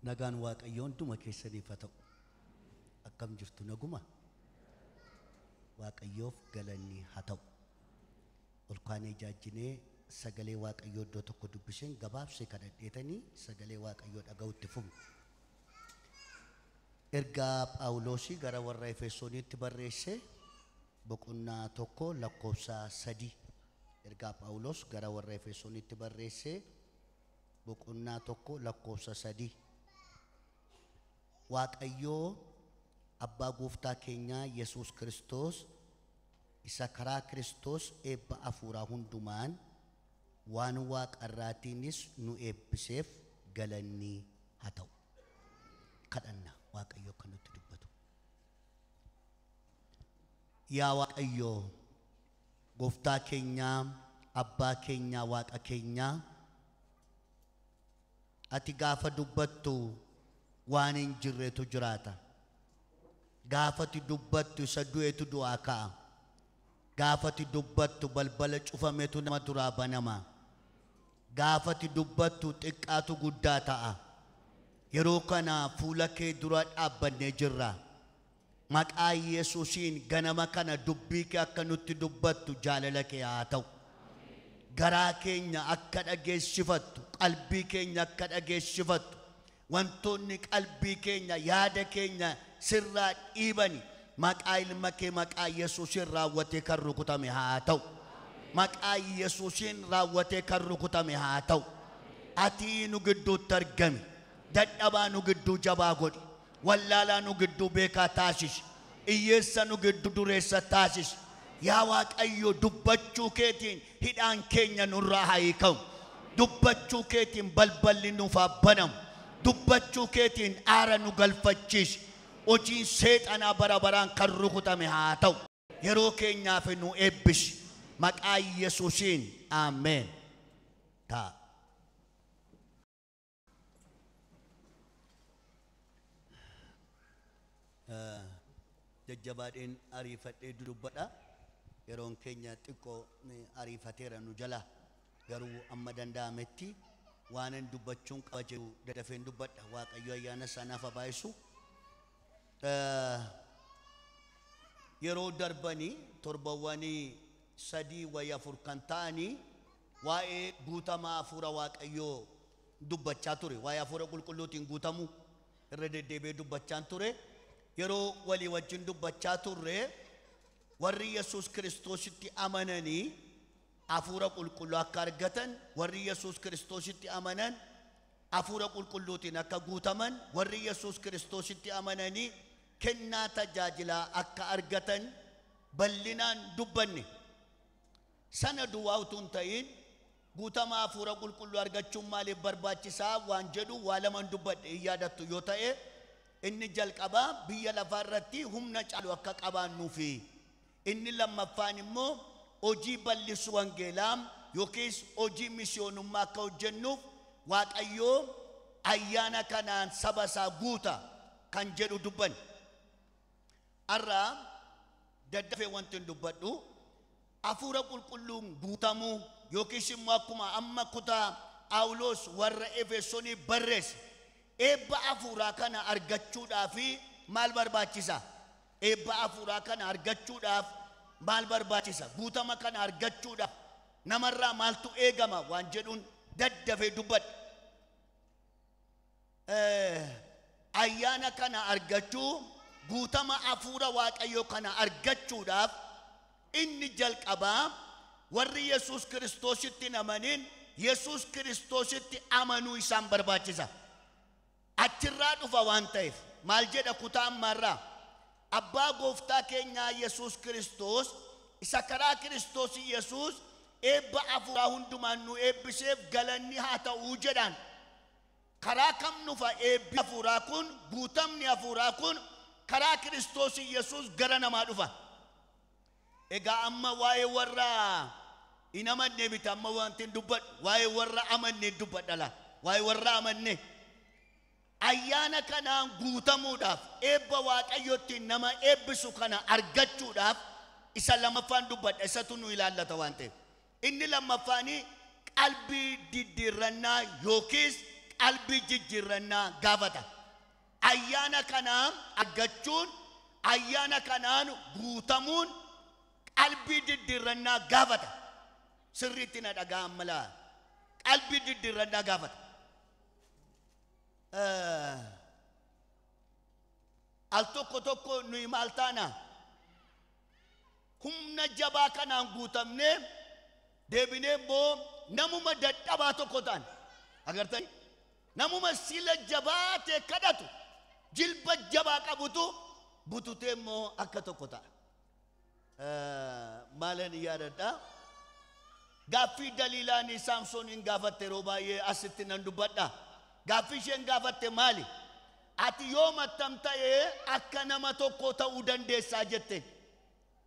Nagaan Waaqayyoo hunduma keessaniif haa ta'u. Akkam jirtu naguma? Waaqayyoof galanni haa ta'u. Ol kaanee ijaajjinee sagalee Waaqayyoo iddoo tokko dubbiseen gabaabsee kadhadheetanii sagalee Waaqayyoo dhaga'utti fufna. Ergaa Phaawulosii gara warra Efesooniitti barreesse boqonnaa 1 lakkoofsa 3. Ergaa Phaawulos gara warra Efesooniitti barreesse boqonnaa 1 lakkoofsa 3. Waaqayyoo abbaa gooftaa keenyaa Yesuus Kiristoos isa karaa Kiristoos eebba hafuuraa hundumaan waan waaqarraatiinis nu eebbiseef galanni haa ta'u. Kadhanna Waaqayyoo kan nutti dubbatu. Yaa Waaqayyoo gooftaa keenyaa abbaa keenyaa waaqa keenyaa ati gaafa dubbattu waan hin jirretu jiraata. Gaafati dubbattu isa du'etu du'aa ka'a. Gaafati dubbattu balbala cufametu nama duraa banama. Gaafati dubbattu xiqqaatu guddaa ta'a. Yeroo kana fuula kee dura dhaabbannee jirra. Maqaa Yesuusiin ganama kana dubbii kee akka nutti dubbattu jaalala kee haa ta'u. Garaa keenya akka dhageessifattu, qalbii keenya akka dhageessifattu, wantoonni qalbii keenya yaada keenya sirraa dhiibani maqaa ilma kee maqaa Yesuusiin raawwatee kan rukutame haa ta'u. Maqaa Yesuusiin raawwatee kan rukutame haa ta'u. Ati nu gidduutti argami. Dadhabaa nu gidduu jabaa godhi. Wallaalaa nu gidduu beekaa taasisi. Hiyyeessa nu gidduu dureessa taasisi. Yaa Waaqayyo dubbachuu keetiin hidhaan keenya nurraa haa hiikamu. Dubbachuu keetiin balballi nuuf haa banamu. Dubbachuu keetiin aara nu galfachiisi. Hojiin seexanaa bara baraan kan rukutame haa ta'u. Yeroo keenyaaf nu eebbisi. Maqaa Yesuusiin ameen. Ta'a. Jajjabaadheen ariifadhee dubbadha. Yeroon keenya xiqqoo ariifateera nu jala. Garuu amma danda'ametti waan hin dubbachuun qaba jedhu dadafeen dubbadha. Waaqayyo ayyaana isaa naaf haa baay'isu. Yeroo darbanii torbawwanii 3 wayii 4 kan ta'anii waa'ee guutamaa hafuura Waaqayyoo dubbachaa ture. Waa'ee hafuura qulqulluutiin guutamuu irra deddeebi'ee dubbachaa ture. Yeroo walii wajjin dubbachaa turre warri Yesuus Kiristoositti amananii hafuura qulqulluu akka argatan, warri Yesuus Kiristoositti amanan hafuura qulqulluutiin akka guutaman, warri Yesuus Kiristoositti amananii kennaa tajaajilaa akka argatan bal'inaan dubbanne. Sana duwwaa utuu hin ta'in guutamaa hafuura qulqulluu argachuun maaliif barbaachisaa waan jedhu waa lamaan dubbadhe hin yaadattu yoo ta'e, inni jalqabaa biyya lafaa irratti humna caalu akka qabaannuufi inni lammaffaan immoo hojii bal'isuu wangeelaa yookiis hojii misiyoonummaa akka hojjennuuf Waaqayyoo ayyaana kanaan saba isaa guuta kan jedhu dubbanne. Har'a daddafee wanti hin dubbadhu hafuura qulqulluun guutamuu yookiis immoo akkuma amma kutaa Phaawulos warra Efesoonii barreesse eebba hafuuraa kana argachuudhaaf maal barbaachisa? Eebba hafuuraa kana argachuudhaaf maal barbaachisa? Guutama kana argachuudhaaf namarraa maaltu eegama waan jedhuun daddafee dubbadha. Ayyaana kana argachuu, guutama hafuura Waaqayyoo kana argachuudhaaf inni jalqabaa warri Yesuus Kiristoositti hin amanin Yesuus Kiristoositti amanuu isaan barbaachisa. Achirraa dhufa waan ta'eef maal jedha kutaa ammaarraa? Abbaa gooftaa keenyaa Yesuus Kiristoos isa karaa Kiristoos Yesuus eebba hafuuraa hundumaan nu eebbiseef galanni haa ta'uu jedhaan. Karaa kam dhufa eebbi hafuuraa kun, guutamni hafuuraa kun karaa Kiristoos Yesuus gara namaa dhufa. Egaa amma waa'ee warra hin amanne miti amma wanti hin dubbadhu, waa'ee warra amanne hin dubbadha laa. Waa'ee warra amanne ayyaana kanaan guutamuudhaaf eebba Waaqayyootti nama eebbisu kana argachuudhaaf isa lammaffaan dubbadha, isatu nu ilaallata waan ta'eef. Inni lammaffaanii qalbii diddiirrannaa yookiis Qalbii jijjiirrannaa gaafata. Ayyaana kanaan argachuun, ayyaana kanaan guutamuun qalbii diddiirrannaa gaafata. Sirriitti na dhaga'an malaa. Qalbii diddiirrannaa gaafata. Al tokko tokko nuyi maal taana? Humna jabaa kanaan guutamnee deebinee immoo namuma dadhabaa tokko ta'an. Agartanii? Namuma sila jabaatee kadhatu, jilba jabaa qabutu bututee immoo akka tokko ta'a. Maalan yaadadha? Gaaffii Daliilaan Saamsooniin gaafatte yeroo baay'ee asitti nan dubbadha. Gaaffii isheen gaafatte maali? Ati yoom attam ta'ee akka nama tokko ta'uu dandeessaa jette.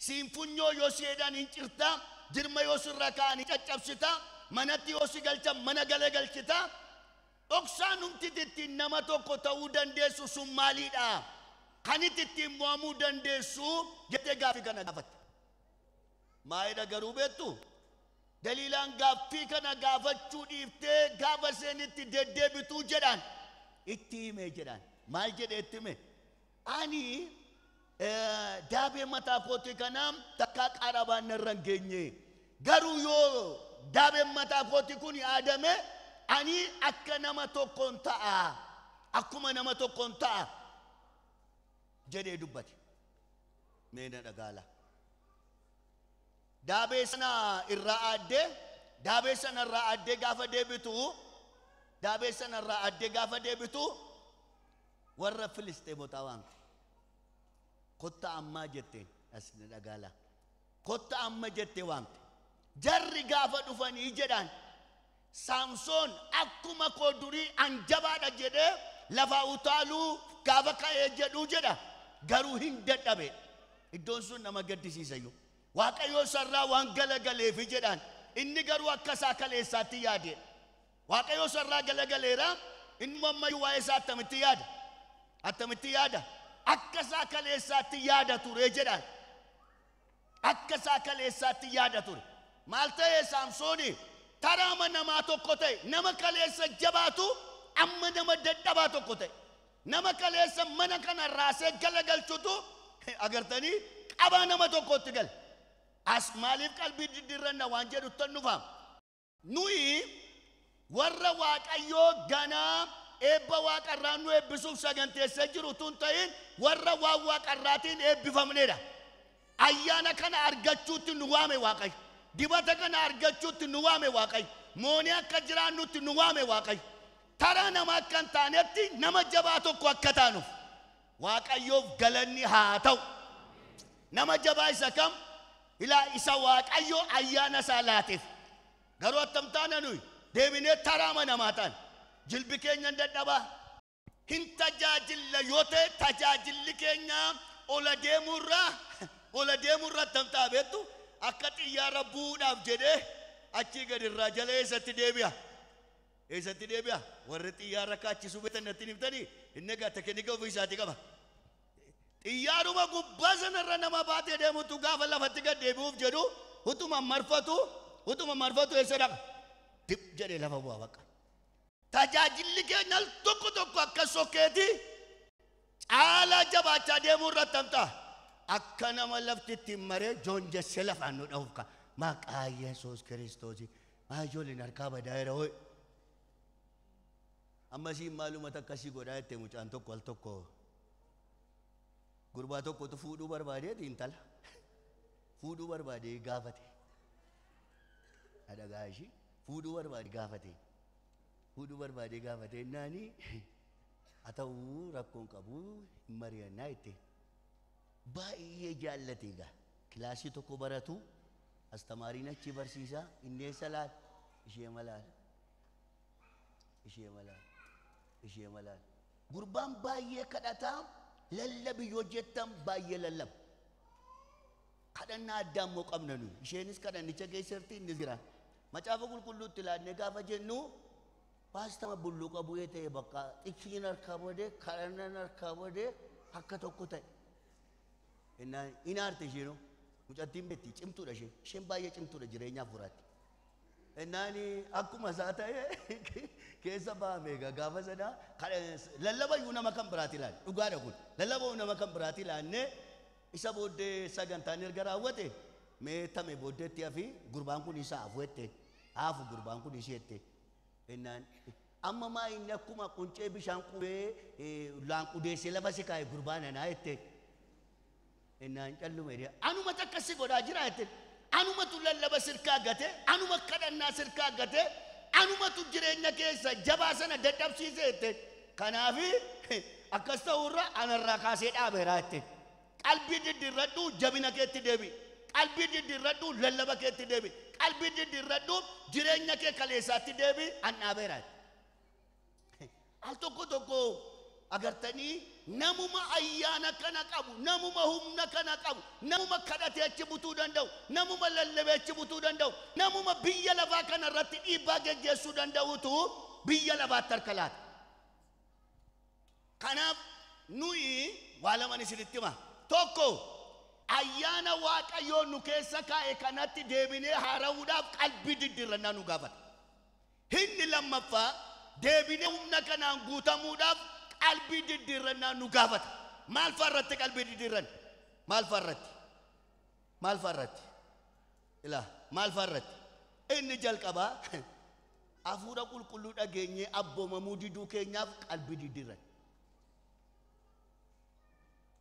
Siin funyoo yoo si jedhan hin cirta, jirma yoo sirra kaa'an hin caccabsita, manatti yoo si galchan mana galee galchita. Dhoksaan humti ittiin nama tokko ta'uu dandeessu sun maaliidha? Kan ittiin mo'amuu dandeessu jettee gaaffii kana gaafatte. Maayidha garuu beektu? Daliilaan gaaffii kana gaafachuu dhiiftee gaafa isheen itti deddeebituu jedhaan itti hime jedhaan. Maal jedhee itti hime? Ani daabee mataa kootii kanaa takkaa qarabaan narra hin geenye. Garuu yoo daabeen mataa kootii kun yaadame ani akka nama tokkoon ta'a. Akkuma nama tokkoon ta'a jedhee dubbate. Mee na dhagaala. Daabee sana irraa aaddee, daabee sana irraa aaddee gaafa deebitu, daabee sana irraa aaddee gaafa deebitu warra Filisxeemotaa waamte. Kotta ammaa jetteen as na dhagaala. Kotta amma jettee waamte. Jarri gaafa dhufanii jedhaan Saamsoon akkuma koo durii an jabaadha jedhee lafaa utaaluu gaafa ka'ee jedhuu jedha. Garuu hin dadhabe. Iddoon sun nama gaddisiisa iyyuu. Waaqayyo sarraa waan galagaleefi jedhaan. Inni garuu akka isaa kaleessaatti yaade. Waaqayyo sarraa galagaleera. Inni ammayyuu waa'ee isaa attamitti yaada? Attamitti yaada? Akka isaa kaleessaatti yaada ture jedhaan. Akka isaa kaleessaatti yaada ture. Maal ta'e Saamsooni? Taraama namaa tokko ta'e. Nama kaleessa jabaatu amma nama dadhabaa tokko ta'e. Nama kaleessa mana kana raasee galagalchutu agartanii qabaa nama tokkotti gale. As maaliif qalbii diddiirranna waan jedhu tan dhufaam. Nuyi warra Waaqayyoo ganaa eebba waaqarraa nu eebbisuuf saganteessee jiru tun ta'in warra waan waaqarraatiin eebbifamnedha. Ayyaana kana argachuutti nu waame Waaqayyo. Dibata kana argachuutti nu waame Waaqayyo. Moonee akka jiraannutti nu waame Waaqayyo. Taraa nama akka hin taanetti nama jabaa tokko akka taanuuf Waaqayyoof galanni haa ta'u. Nama jabaa isa kam? Ilaa isa Waaqayyo ayyaana isaa laateef. Garuu attam taana nuyi? Deebinee taraama namaa taana. Jilbi keenya hin dadhabaa. Hin tajaajilla yoo ta'e tajaajilli keenya ola deemuurraa attam ta'a beektu? Akka xiyyaara bu'uudhaaf jedhee achii gadi irraa jala eessatti deebi'a? Eessatti deebi'a? Warri xiyyaara kaachisuu beektan natti himtanii inni egaa tekinika ofii isaatii qaba. Xiyyaaruma gubbaa sanarra nama baatee deemutu gaafa lafatti gad deebi'uuf jedhu utuma marfatu eessa dhaqa? Dib jedhee lafa bu'a bakka. Tajaajilli keenya al tokko tokko akka sokkeeti caalaa jabaachaa deemuu irratti hamtaa. Akka nama lafti ittiin maree joonjessee lafaan nu dhahuuf ka'a. Maqaa Yesuus Kiristoos. Maa ijoolleen harkaa badaa jira hoo'i. Ammasii maaluma takkasii godhaa jettee mucaan tokko al tokko gurbaa tokkotu fuudhuu barbaadeeti intala. Fuudhuu barbaadee gaafate. Dhagahaa ishii fuudhuu barbaadee gaafate. Fuudhuu barbaadee gaafate naani haa ta'uu rakkoon qabu hin mari'annaa jette. Baay'ee jaallate egaa. Kilaasii tokko baratu astamaariin achi barsiisaa inni eessa laal? Ishee malaal. Ishee malaal. Ishee malaal. Gurbaan baay'ee kadhataa lallabi yoo jettan baay'ee lallaba. Kadhannaa addaa immoo qabna nuyi. Isheenis kadhannicha keessatti inni jira. Macaafa qulqulluutti ilaannee gaafa jennu paastama bulluqa bu'ee ta'e bakka xixiin harkaa badee kadhannaan harkaa badee akka tokko ta'e. Inaarte isheenoo mucattiin beekti cimtuudha isheen. Isheen baay'ee cimtuudha jireenyaaf furaatti. Innaani akkuma isaa ta'e keessa baame egaa gaafa sana lallaba iyyuu nama kan biraati ilaale. Dhugaadha kun. Lallaba iyyuu nama kan biraati ilaannee isa booddee sagantaan erga raawwate mee tame booddeetti hafi gurbaan kun isa hafu jette. Hafu gurbaan kun ishee jette. Innaan amma maa inni akkuma quncee bishaan qubee laanqudeessee lafa si kaa'e gurbaan anaa jette. Innaan callume jedhee anuma takka si godhaa jira jette. Anumatu lallaba sirkaa gate, anuma kadhannaa sirkaa gate, anumatu jireenya keessa jabaa sana dadhabsiise jette. Kanaafi akkas ta'urra anarraa kaasee dhaabeera jette. Qalbii diddiirradhu jabina keetti deebi. Qalbii diddiirradhu lallaba keetti deebi. Qalbii diddiirradhu jireenya kee kaleessaatti deebi an dhaabeera. Al tokko tokko agartanii namuma ayyaana kana qabu, namuma humna kana qabu, namuma kadhatee achi butuu danda'u, namuma lallabee achi butuu danda'u, namuma biyya lafaa kana irratti dhiibbaa geggeessuu danda'utu biyya lafaatti harka laata. Kanaaf nuyi waa laman isinitti hima. Tokko ayyaana Waaqayyoo nu keessa kaa'e kanatti deebinee haara'uudhaaf qalbii diddiirrannaa nu gaafata. Inni lammaffaa deebinee humna kanaan guutamuudhaaf qalbii diddiirrannaa nu gaafata. Maal fa'a irratti qalbii diddiirranna? Maal fa'a irratti? Maal fa'a irratti? Ilaa maal fa'a irratti? Inni jalqabaa hafuura qulqulluu dhageenyee abboomamuu diduu keenyaaf qalbii diddiirranna.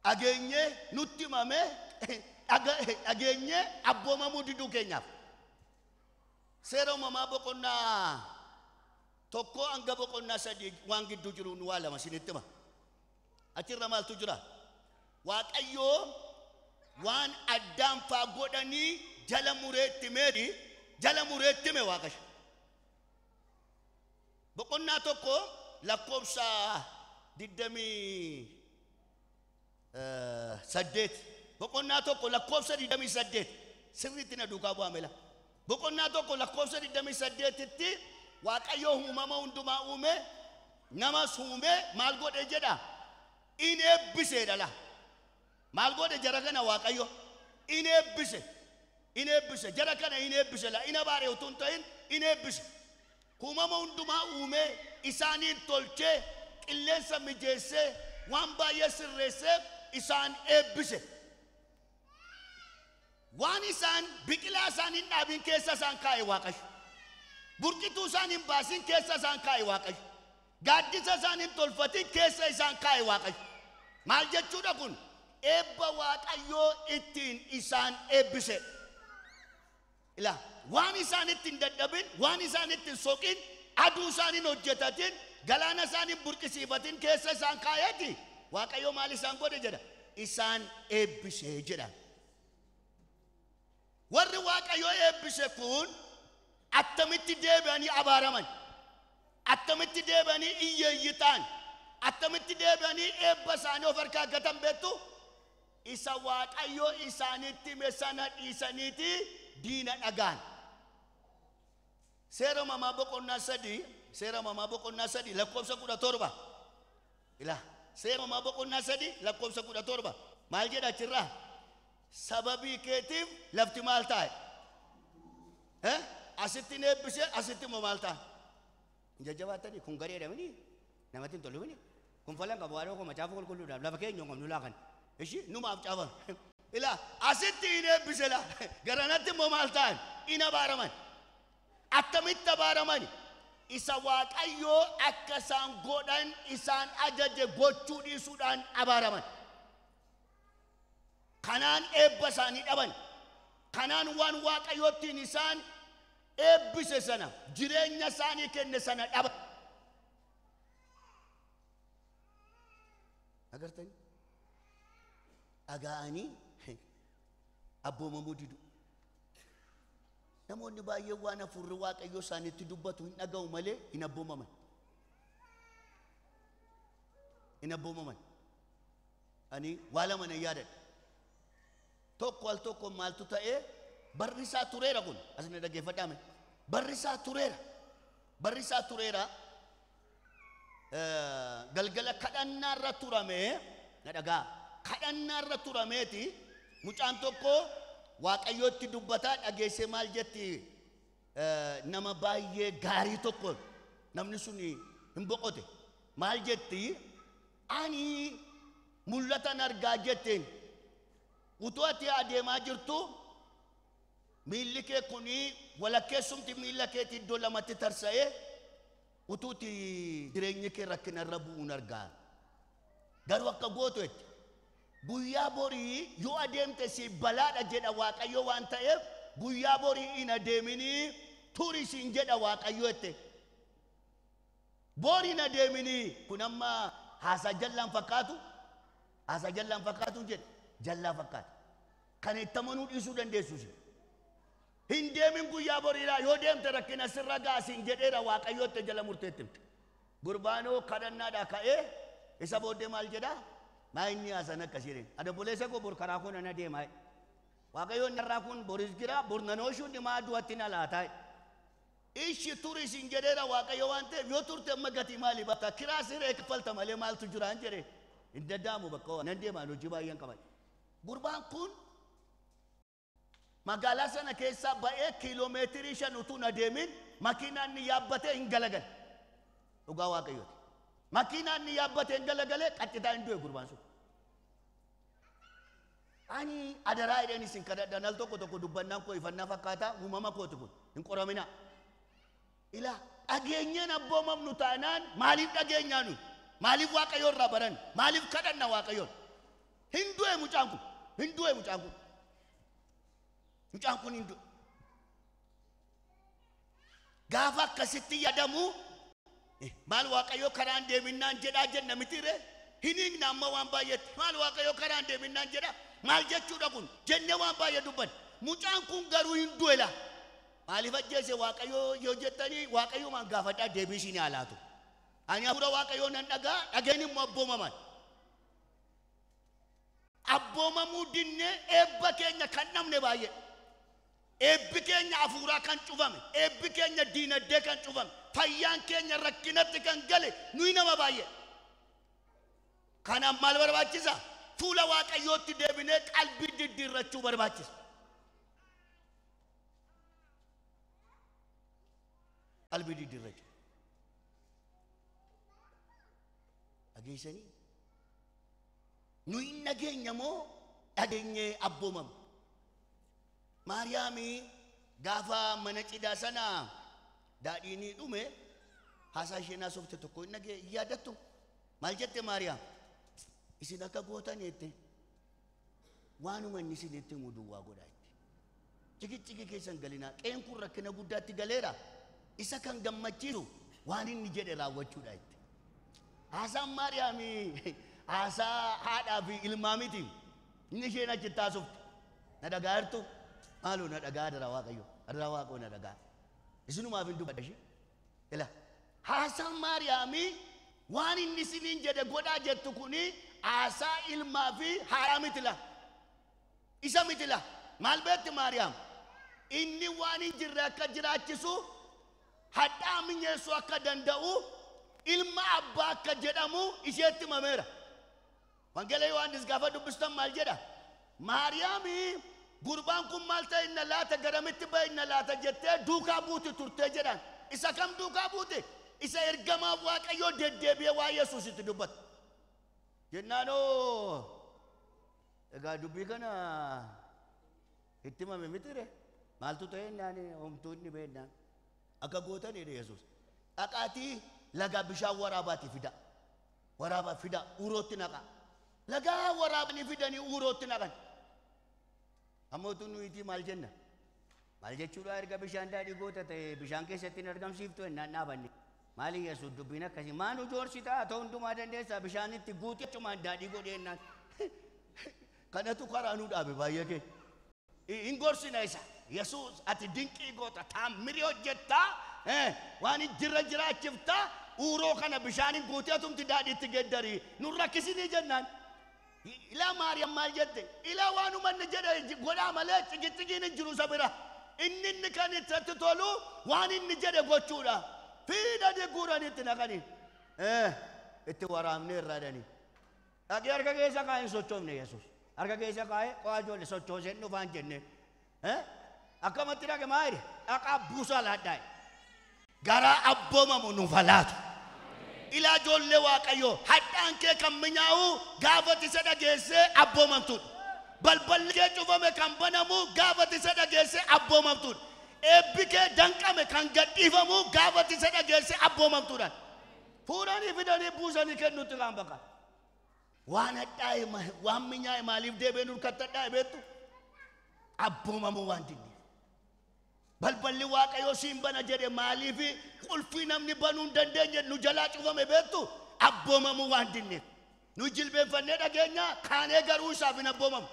Dhageenyee nutti himamee dhageenyee abboomamuu diduu keenyaaf. Seera uumamaa boqonnaa 1 hanga boqonnaa 3 waan gidduu jiru nu waa lama isinitti hima. Achirra maaltu jira? Waaqayyoo waan addaan faa godhanii jala mureetti meeti jala mureetti hime Waaqayyo. Boqonnaa 1 lakkoofsa 28. Boqonnaa 1 lakkoofsa 28 sirriitti na duukaa bu'aa mela. Boqonnaa 1 lakkoofsa 28tti Waaqayyo uumama hundumaa uume, namas uume, maal godhe jedha? In eebbise dhala. Maal godhe jara kana Waaqayyo? In eebbise. In eebbise. Jara kana in eebbise la. In abaare utuu hin ta'in in eebbise. Uumama hundumaa uume, isaaniin tolchee, qilleensa mijeessee, waan baay'ee sirreessee isaan eebbise. Waan isaan biqilaa isaan hin dhaabin keessa isaan kaa'e Waaqayyo. Burqituu isaan hin baasin keessa isaan kaa'e Waaqayyo. Gaaddisa isaan hin tolfatin keessa isaan kaa'e Waaqayyo. Maal jechuudha kun? Eebba Waaqayyoo ittiin isaan eebbise. Ilaa waan isaan ittiin dadhabin, waan isaan ittiin soqin, aduu isaan hin hojjetatin, galaana isaan hin burqisiifatin keessa isaan kaa'eeti. Waaqayyo maal isaan godhe jedha? Isaan eebbise jedha. Warri Waaqayyo eebbise kun attamitti deebi'anii abaaraman? Attamitti deebi'anii hiyyeeyyii ta'an? Attamitti deebi'anii eebba isaanii of harkaa gatan beektu? Isa Waaqayyo isaanitti hime sana dhiisaniiti diina dhagaan. Seera uumamaa boqonnaa 3, seera uumamaa boqonnaa 3 lakkoofsa 17. Ilaa seera uumamaa boqonnaa 3 lakkoofsa 17. Maal jedha achirraa? Sababii keetiif lafti maal taa'e? Asitti hin eebbise, asitti immoo maal ta'a? Jajjabaatanii kun gareedha mini? Namatti hin tolu mini? Kun falan qabu haadha koo macaafa qulqulluudhaaf lafa keenya hin qabnu laakan. Ishi numaaf caafame. Ilaa asitti hin eebbise laa. Garanatti immoo maal ta'an? In abaaraman. Attamitti abaaraman? Isa Waaqayyoo akka isaan godhan isaan ajaje gochuu dhiisuudhaan abaaraman. Kanaan eebba isaanii dhaban. Kanaan waan Waaqayyoottiin isaan eebbise sana, jireenya isaanii kenne sana dhaban. Agartanii? Dhaga'anii abboomamuu didu. Namoonni baay'een waan hafuurri Waaqayyoo isaanitti dubbatu hin dhaga'u malee hin abboomaman. Hin abboomaman. Ani waa lama nan yaadadha. Tokko al tokko maaltu ta'ee barri isaa tureera kun asina dhaggeeffadhaa mee. Barri isaa tureera. Barri isaa tureera. Galgala kadhannaarra turamee na dhagaa. Kadhannaarra turameeti mucaan tokko Waaqayyootti dubbataa dhageessee maal jetti? nama baay'ee gaarii tokko namni sun hin boqote. Maal jetti? Ani mul'atan argaa jetteen utuu ati adeemaa jirtu miilli kee kuni walakkeessumti miilla keetii iddoo lamatti tarsa'ee utuuti jireenyi kee rakkina irra bu'uun argaa. Garuu akka gootu jetti. Guyyaa borii yoo adeemte si balaadha jedha Waaqayyo waan ta'eef guyyaa borii hin adeeminii turi siin jedha Waaqayyo jette. Borii hin adeeminii kun amma haasaa jallaan fakkaatu haasaa jallaan fakkaatu jedhe jallaa fakkaata. Kana itti amanuu dhiisuu dandeessu si. Hin deemin guyyaa boriidhaa yoo deemte rakkina sirra ga'a siin jedheera Waaqayyo jette jala murteetti himte. Gurbaanoo kadhannaadhaa ka'ee isa booddee maal jedhaa? Maa inni haasan akkasii jedheen. Ani obboleessa koo bor karaa koo nan adeemaa. Waaqayyoon irraa kun boris jira bor nan ooshuun dhimaa du'atti na laataa. Ishi turi siin jedheera Waaqayyo waan ta'eef yoo turte amma gatii maalii baata? Kiraa siree kaffalta malee maaltu jiraan jedhee. Hin danda'amu bakka nan deemaa hojii baay'een qaba. Gurbaan kun magaalaa sana keessaa ba'ee kiiloomeetirii 5 utuu hin adeemin makiinaan inni yaabbatee hin galagale. Dhugaa Waaqayyooti. Makiinaan inni yaabbatee hin galagalee qaxxitaa hin du'e gurbaan sun. Ani adaraa jedheen isin kadhadhan al tokko tokko dubbannaan koo ifannaa fakkaata uumama kooti kun hin qoraminaa. Ilaa dhageenyeen abboomamnu taanaan maaliif dhageenyaa nuyi? Maaliif Waaqayyo irraa baran? Maaliif kadhanna Waaqayyoon? Hin du'e mucaan kun. Hin du'e mucaan kun. Mucaan kun hin du'e. Gaafa akkasitti yaadamu maal Waaqayyo karaan deeminnaan jedhaa jenna mitiiree? Hin hiikna amma waan baay'eetti. Maal Waaqayyo karaan deeminnaan jedhaa? Maal jechuudha kun? Jennee waan baay'ee dubbanne. Mucaan kun garuu hin du'e laa. Maaliif ajjeese Waaqayyo yoo jettanii Waaqayyomaan gaafadhaa deebii isin haa laatu. Ani hafuura Waaqayyoo nan dhagaa dhageen immoo abboomaman. Abboomamuu dinnee eebba keenya kan dhabne baay'ee. Eebbi keenya hafuuraa kan cufame, eebbi keenya diinagdee kan cufame, fayyaan keenya rakkinatti kan gale nuyi nama baay'ee. Kanaaf maal barbaachisa? Fuula Waaqayyootti deebinee qalbii diddiirrachuu barbaachisa. Qalbii diddiirrachuu. Dhageessanii? Nuyi dhageenya moo dhageenyee abboomamne? Maariyaamii gaafa mana cidhaa sana daadhiin dhume haasaa isheen haasofte tokko hin dhagee hin yaadattu? Maal jette Maariyaam? Isin akka gootan jette waanuma inni isinitti himu duwwaa godhaa jette. Ciqicciqi keessan galinaa qeen kun rakkina guddaatti galeera isa kan gammachiisu waan inni jedhe raawwachuudha jette. Haasaan Maariyaamii haasaa haadhaa fi ilmaa miti. Inni isheen achitti haasofte. Na dhagaa jirtu? Maaloo na dhagaa adaraa Waaqayyo. Adaraa Waaqoo na dhagaa. Isinumaaf hin dubbadha ishee. Ila haasaan Maariyaamii waan inni isiniin jedhe godhaa jettu kuni haasaa ilmaa fi haadhaa miti la. Isa miti la. Maal beekti Maariyaam? Inni waan hin jirre akka jiraachisu, hadhaa minyeessuu akka danda'u, ilma abbaa akka jedhamu isheetti himameera. Wangeela Yohaannis gaafa dubbistan maal jedha? Maariyaamii gurbaan kun maal ta'e inna laata garamitti ba'e inna laata jettee duukaa buuti turtee jedhan. Isa kam duukaa buute? Isa ergamaa Waaqayyoo deddeebi'ee waa Yesuusitti dubbata. Jennaanoo egaa dubbii kana itti himame mitiire? Maaltu ta'e innaan homtuu inni beennaan? Akka gootan jedhe Yesuus. Dhaqaatii laga bishaan waraabaatii fida. Waraabaa fida urootti naqa. Lagaa waraabanii fidanii urootti naqan. Amma utuu nuyitii maal jenna? Maal jechuudha erga bishaan daadhii goota ta'e bishaan keessatti hin argamsiiftu ennaan dhaabanne. Maali Yesuus dubbiin akkasii? Maan ujoorsitaa ta'u hundumaa dandeessaa bishaan itti guuti achumaan daadhii godhee ennaan. Kanatu karaa nu dhaabe baay'ee kee. Hin gorsina isa. Yesuus ati dinqii goota taammirii hojjettaa waan hin jirre jiraachiftaa uuroo kana bishaan hin guuti atumti daadhiitti geeddarii nu rakkisinii jennaan. Ilaa Maariyaam maal jette? Ilaa waanuma inni jedhe godhaa malee ciqiciqiin hin jiru isa bira. Inni inni kan itti tolu waan inni jedhe gochuudha. Fiidanii guuranii itti naqanii. Itti waraabnee irraa dhanii. Dhaqee harka keessa kaa'ee hin sochoofne Yesuus. Harka keessa kaa'ee qo'aa ijoollee sochooseen dhufaan jennee. Akkamatti dhaqe maa jedhe? Dhaqaa buusaa laadhaa. Garaa abboomamu nuuf haa laatu. Ilaa ijoollee Waaqayyoo hadhaan kee kan mi'aawu gaafa isa dhageessee abboomamtuudha. Balballi kee cufame kan banamu gaafa isa dhageessee abboomamtuudha. Eebbi kee danqame kan gadhiifamu gaafa isa dhageessee abboomamtuudha. Fuudhanii fidanii buusanii kennuutti kan baqa. Waan hadhaa'e waan mi'aaye maaliif deebi'ee nurkatti hadhaa'e beektu? Abboomamuu waan dinneef. Balballi Waaqayyoo siin bana jedhe maaliif qulfii namni banuu hin dandeenye nu jalaa cufame beektu? Abboomamuu waan dinneef. Nu jilbeenfannee dhageenya kaanee garuu isaaf hin abboomamu.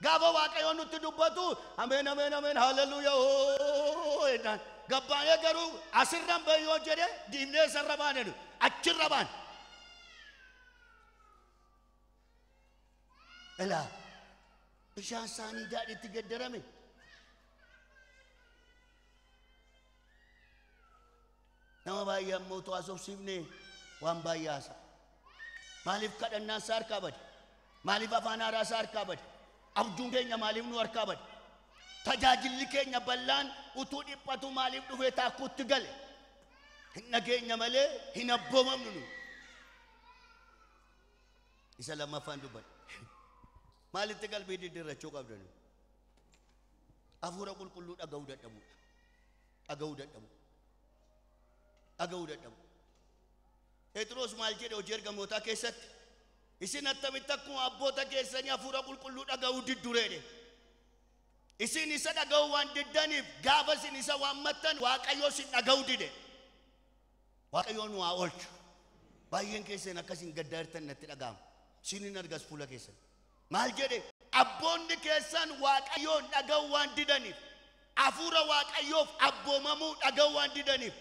Gaafa Waaqayyoon nutti dubbatu ameen ameen ameen haleluuyaa jennaan. Gabbaanee garuu asirraan bahi yoo jedhe diimnee isarra baane nu achirra baane. Ilaa bishaan isaanii daadhiitti geddarame. Nama baay'ee ammoo utuu haasofsiifne waan baay'ee haasa'a. Maaliif kadhannaan isaa harkaa bade? Maaliif afaan haaraa isaa harkaa bade? Abjuun keenya maaliif nu harkaa bade? Tajaajilli keenya bal'aan utuu dhiphatu maaliif dhufee taakkuutti gale? Hin dhageenya malee hin abboomamnu nu. Isa lammaffaan dubbadha. Maalitti qalbii diddiirrachuu qabda nu? Hafuura qulqulluu dhaga'uu dadhabuudha. Dhaga'uu dadhabu. Dhaga'uu dadhabu. Phexros maal jedhe hojii ergamootaa keessatti? Isin attamitti akkuma abboota keessanii hafuura qulqulluu dhaga'uu diddureedhe. Isin isa dhaga'uu waan diddaniif gaafa isin isa waammattan Waaqayyo isin dhaga'uu dide. Waaqayyo nu haa oolchu. Baay'een keessan akkasiin gaddaa jirtan natti dhaga'ama. Isin hin argas fuula keessan. Maal jedhe? Abboonni keessan Waaqayyoon dhaga'uu waan didaniif, hafuura Waaqayyoof abboomamuu dhaga'uu waan didaniif,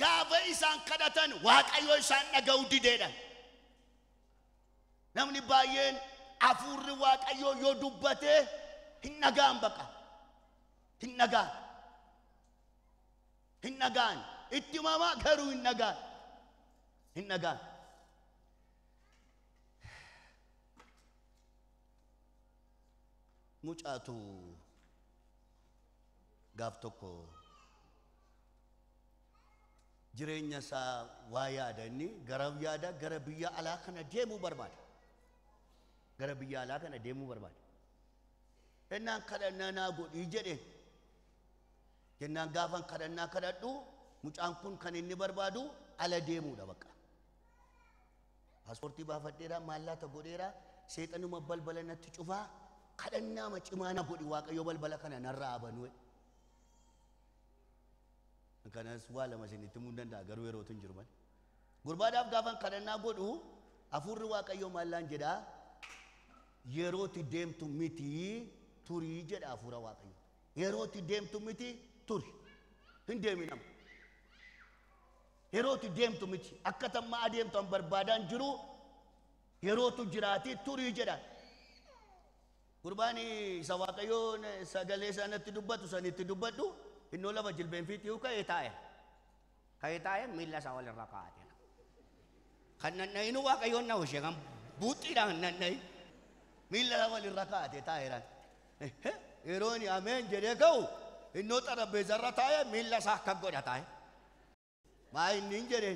gaafa isaan kadhatan Waaqayyo isaan dhaga'uu dideedha. Namni baay'een hafuurri Waaqayyoo yoo dubbate hin dhaga'an baqa. Hin dhaga'an. Hin dhaga'an. Itti himamaa garuu hin dhaga'an. Hin dhaga'an. Mucaatu gaaf tokko jireenya isaa waa yaada inni gara yaada gara biyya alaa kana deemuu barbaada. Gara biyya alaa kana deemuu barbaada. Ennaan kadhannaa naa godhii jedhe. Jennaan gaafan kadhannaa kadhadhu mucaan kun kan inni barbaadu ala deemuudha bakka. Paaspoortii baafadheera maallaqa godheera seexanuma balbala natti cufaa kadhannaa cimaa na godhi Waaqayyo balbala kana narraa banuu. Kanas waa lama isinitti himuu hin danda'a garuu yerootu hin jiru malee. Gurbaadhaaf gaafan kadhannaa godhu hafuurri Waaqayyoo maallaan jedhaa yerootti deemtu miti turii jedha hafuura Waaqayyoo. Yerootti deemtu miti turi. Hin deemin amma. Yerootti deemtu miti akka tamma adeemtu an barbaadaan jiru yerootu jiraati turii jedha. Gurbaan isa Waaqayyoo sagalee isaa natti dubbatu sanitti dubbadhu innoo lafa jilbeenfiitti ka'ee taa'e. Ka'ee taa'e miilla isaa walirra kaa'ate. Kan nanna'inu Waaqayyoon na ishee kan buuxxiidhaan nanna'i. Miilla isaa walirra kaa'ate taa'eeraan. Yeroo inni ameen jedhee ka'u innoo xarapheessarra taa'e miilla isaa akka godha taa'e. Maa inni hin jedhe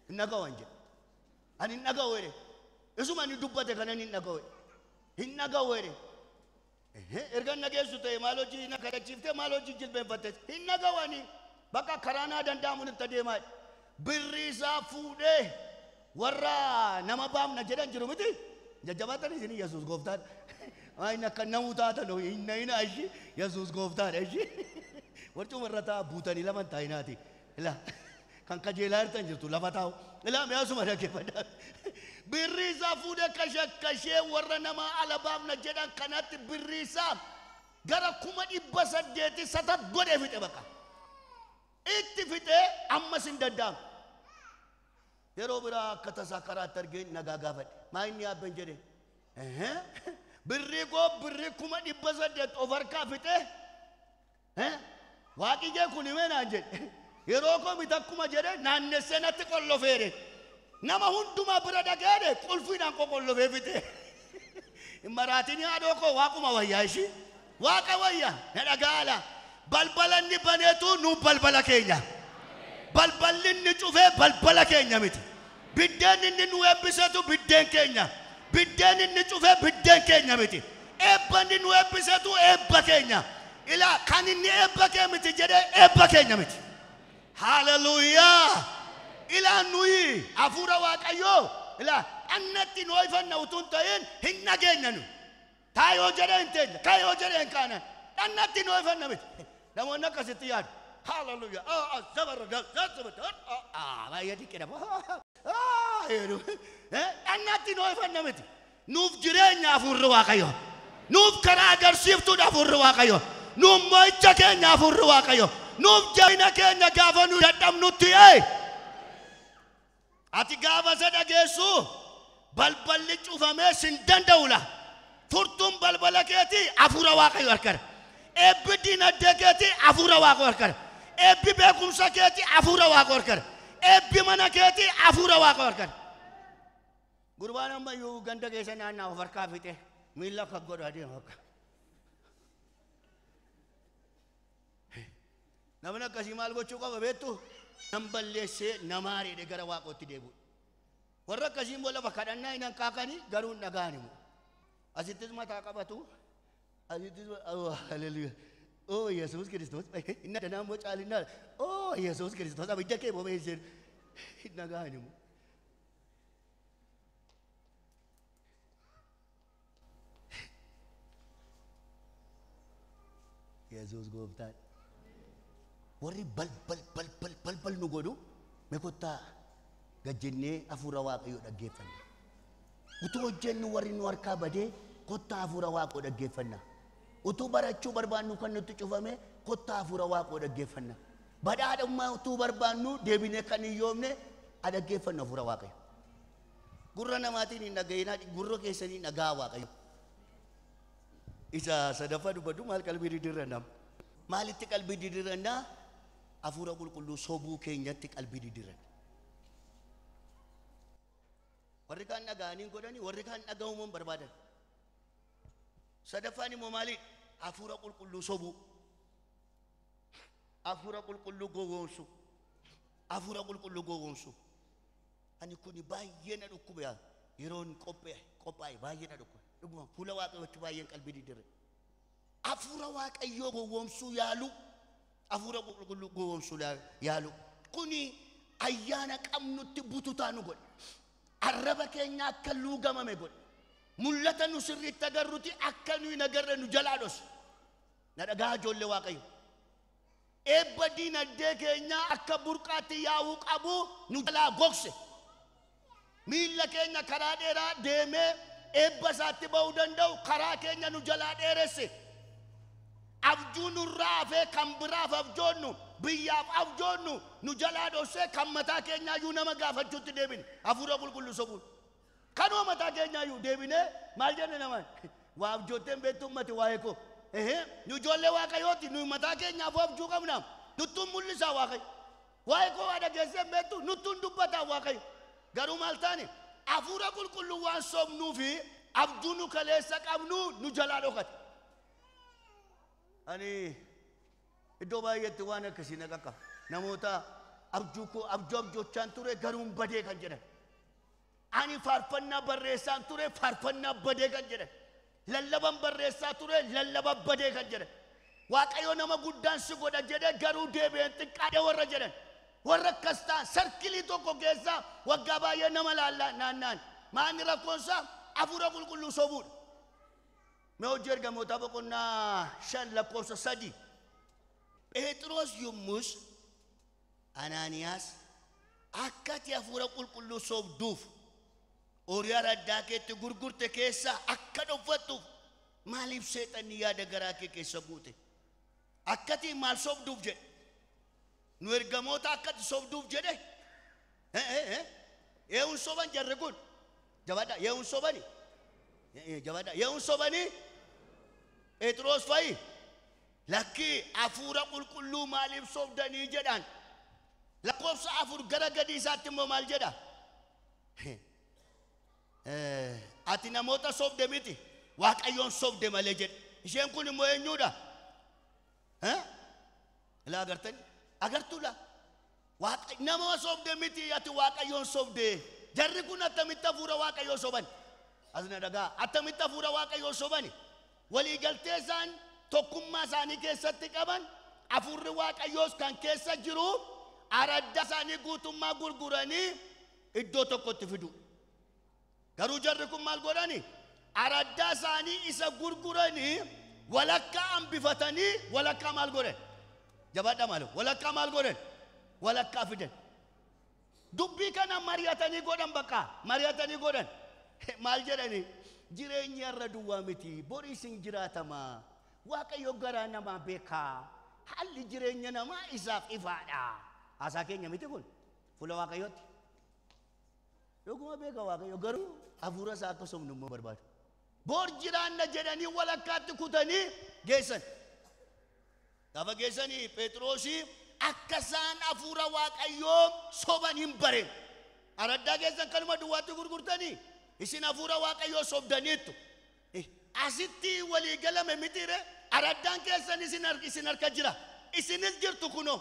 hin dhaga'u hin jedhe. Ani hin dhaga'u jedhe. Isuma inni dubbate kanan hin dhaga'u jedhe. Hin dhaga'u jedhe. Erga dhageessu ta'e maal hojii na kadhachiiftee maal hojii jilbeenfatte hin dhaga'u ani bakka karaa naa danda'amuun itti adeemaa. Birri isaa fuudhee warra nama baafna jedhan jiru miti. Jajjabaatan isin Yesuus gooftaadha. Inni akka namuu taatan hin na'ina ishii Yesuus gooftaadha ishii. Warcuma irra taa'a buutanii lama hin taa'inaati. Ilaa kan kajeelaa jirtan jirtu lafa taa'u. Ilaa mi'aasuma dhaggeeffadhaa. Birri isaa fuudhee kashakkashee warra nama ala baafna jedhan kanatti birri isaa gara 800,000 satat godhee fixe bakka. Itti fixee ammas hin danda'amu. Yeroo biraa akka tasaa karaatti argee nagaa gaafadhe. Maa inni yaabben jedhe. Birrii koo birrii 800,000 of harkaa fixee waaqi kee kun himee naan jedhe. Yeroo koo miti akkuma jedhe naannessee natti qollofeere. Nama hundumaa bira dhaqeere qulfiidhaan qoqollofee fixe. Hin maraatin haadhoo koo waaquma wayyaa ishii. Waaqa wayyaa na dhagaala. Balbala inni baneetu nu balbala keenya. Balballi inni cufee balbala keenya miti. Biddeen inni nu eebbisetu biddeen keenya. Biddeen inni cufee biddeen keenya miti. Eebba inni nu eebbisetu eebba keenya. Ilaa kan inni eebba kee miti jedhee eebba keenya miti. Hallelujah. Ilaa nuyi hafuura Waaqayyoo ilaa annatti nu oifanna utuu hin ta'in hin dhageenya nu. Taayoo jedhee hin teenya, kaayoo jedhee hin kaana. Annatti nu oifanna miti. Namoonni akkasitti yaadu. Hallelujah. Baay'ee diqqeedha. Annatti nu oifanna miti. Nuuf jireenya hafuurri Waaqayyoo. Nuuf karaa agarsiiftuudha hafuurri Waaqayyoo. Nuuf mo'icha keenya hafuurri Waaqayyoo. Nuuf jabina keenya gaafa nu dadhabnutti ee. Ati gaafa isa dhageessu balballi cufamee sin danda'u la. Furtuun balbala keetii hafuura Waaqayyoo harkara. Eebbi diinagdee keetii hafuura Waaqayyoo harkara. Eebbi beekumsa keetii hafuura Waaqayyoo harkara. Eebbi mana keetii hafuura Waaqayyoo harkara. Gurbaan ammayyuu ganda keessa naannaa of harkaa fixe miilla akka godhu adeema akka. Namni akkasii maal gochuu qaba beektu? Nam balleessee nama ariidhe gara Waaqootti deebi'u. Warra akkasii immoo lafa kadhannaa hin hanqaaqanii garuu hin dhaga'an immoo. Asittis mataa qabatu. Asittis hallelujah. Oh Yesuus Kiristoos. Inni addanaa immoo caalinaa. Oh Yesuus Kiristoos abidda kee bobeesseen hin dhaga'an immoo. Yesuus gooftaan. Warri balbal balbal balbal nu godhu mee kottaa gad jennee hafuura Waaqayyoo dhaggeeffanna. Utuu hojjennu warri nu harkaa badee kottaa hafuura Waaqoo dhaggeeffanna. Utuu barachuu barbaannu kan nutti cufame kottaa hafuura Waaqoo dhaggeeffanna. Badhaadhummaa utuu barbaannu deebinee kan hin yoomne dhaggeeffanna hafuura Waaqayyo. Gurra namaatiin hin dhaga'inaa, gurra keessanii dhagaa Waaqayyo. Isa sadaffaa dubbadhu maal qalbii diddiirrannaa? Maalitti qalbii diddiirrannaa? Hafuura qulqulluu sobuu keenyatti qalbii diddiirranna. Warri kaan dhaga'anii godhanii, warri kaan dhaga'uu hin barbaadan. Sadaffaan immoo maali? Hafuura qulqulluu sobuu. Hafuura qulqulluu gowwoomsuu. Hafuura qulqulluu gowwoomsuu. Ani kuni baay'ee na dhukkube yeroon qophaa'e baay'ee na dhukkube. Dhuguma fuula Waaqayyootti baay'een qalbii diddiirre. Hafuura Waaqayyoo gowwoomsuu yaalu. Hafuura qulqulluu gowwoomsuu yaalu. Kuni ayyaana qabnutti bututaa nu godhe. Arraba keenya akka luugamame godhe. Mul'ata nu sirriitti agarruti akka nu hin agarre nu jalaa dhose. Na dhagaa ijoollee Waaqayyo. Eebba diinagdee keenyaa akka burqaatti yaa'uu qabu nu jalaa gogse. Miilla keenya karaa dheeraa deemee eebba isaatti ba'uu danda'u karaa keenya nu jalaa dheeresse. Abjuu nurraa hafee kan biraaf abjoonnu biyyaaf abjoonnu nu jalaa dhoksee kan mataa keenyaayyuu nama gaafachuutti deebine hafuura qulqulluu sobuun. Kanuma mataa keenyaayyuu deebine maal jenne namaan waa abjootteen beektu ummati waa'ee koo. Nu ijoollee Waaqayyooti nu mataa keenyaaf abjuu qabna nuttuun mul'isaa Waaqayyo. Waa'ee koo waa dhageessee beektu nuttuun dubbataa Waaqayyo. Garuu maal taane hafuura qulqulluu waan sobnuu fi abjuu nu kaleessa qabnu nu jalaa dhokate. Ani iddoo baay'eetti waan akkasii na qaqqaba. Namoota abjuu koo abjuu abjoochaan ture garuu badee kan jedhan. Ani faarfannaa barreessaan ture faarfannaa badee kan jedhan. Lallaban barreessaa ture lallaba badee kan jedhan. Waaqayyo nama guddaan si godha jedhee garuu deebi'een xiqqaadhe warra jedhan. Warra akkas ta'an sarkilii tokko keessaa waggaa baay'ee nama laallaa naannaan. Maanni rakkoonsaa hafuura qulqulluu sobuudha. Mee hojii ergamootaa boqonnaa 5 lakkoofsa 3. Phexros yommus Anaaniyaas akka ati hafuura qulqulluu sobduuf horii araddaa keetti gurgurte keessaa akka dhoffattuuf maaliif seexanni yaada garaa kee keessa guute? Akka ati maal sobduuf jedhe? Nu ergamoota akka ati sobduuf jedhe? Eewun soban jarri kun? Jabaadhaa, eewun sobani? Jabaadhaa, eewun sobani? Phexros fa'i lakkii hafuura qulqulluu maaliif sobdanii jedhaan? Lakkoofsa 4 gara gadii isaatti immoo maal jedha? Ati namoota sobde miti, Waaqayyoon sobde malee jedhe. Isheen kun immoo eenyuudha? Ilaa agartani? Agartuudha? Waaqayyo Nama sobde miti ati Waaqayyoon sobde. Jarri kun attamitti hafuura Waaqayyoo soban? Asna dhagaa. Attamitti hafuura Waaqayyoo soban? Waliigaltee isaan tokkummaa isaanii keessatti qaban, hafuurri Waaqayyoos kan keessa jiru, aradda isaanii guutummaa gurguranii iddoo tokkotti fidu. Garuu jarri kun maal godhani? Araddaa isaanii isa gurguranii walakkaa hambifatanii walakkaa maal godhan? Jabaadhaa maal? Walakkaa maal godhan? Walakkaa fidan. Dubbii kana mari'atanii godhan bakka. Mari'atanii godhan. Maal jedhani? Jireenya irra duwwaa miti. Boriis hin jiraatama. Waaqayyo garaa namaa beekaa. Haalli jireenya namaa isaaf ifaadha. Haasaa keenya miti kun. Fuula Waaqayyootti. Dhuguma beeka Waaqayyo garuu hafuura isaa akka sobnu immoo barbaadu. Bor jiraanna jedhanii walakkaatti kutanii geessan. Gaafa geessanii Phexrosii akka isaan hafuura Waaqayyoo soban hin bareen. Araddaa keessan kanuma duwwaatti gurgurtanii isin hafuura Waaqayyoo sobdaniittu. Asitti walii galame mitiire araddaan keessan isin harka jira. Isinis jirtu kunoo.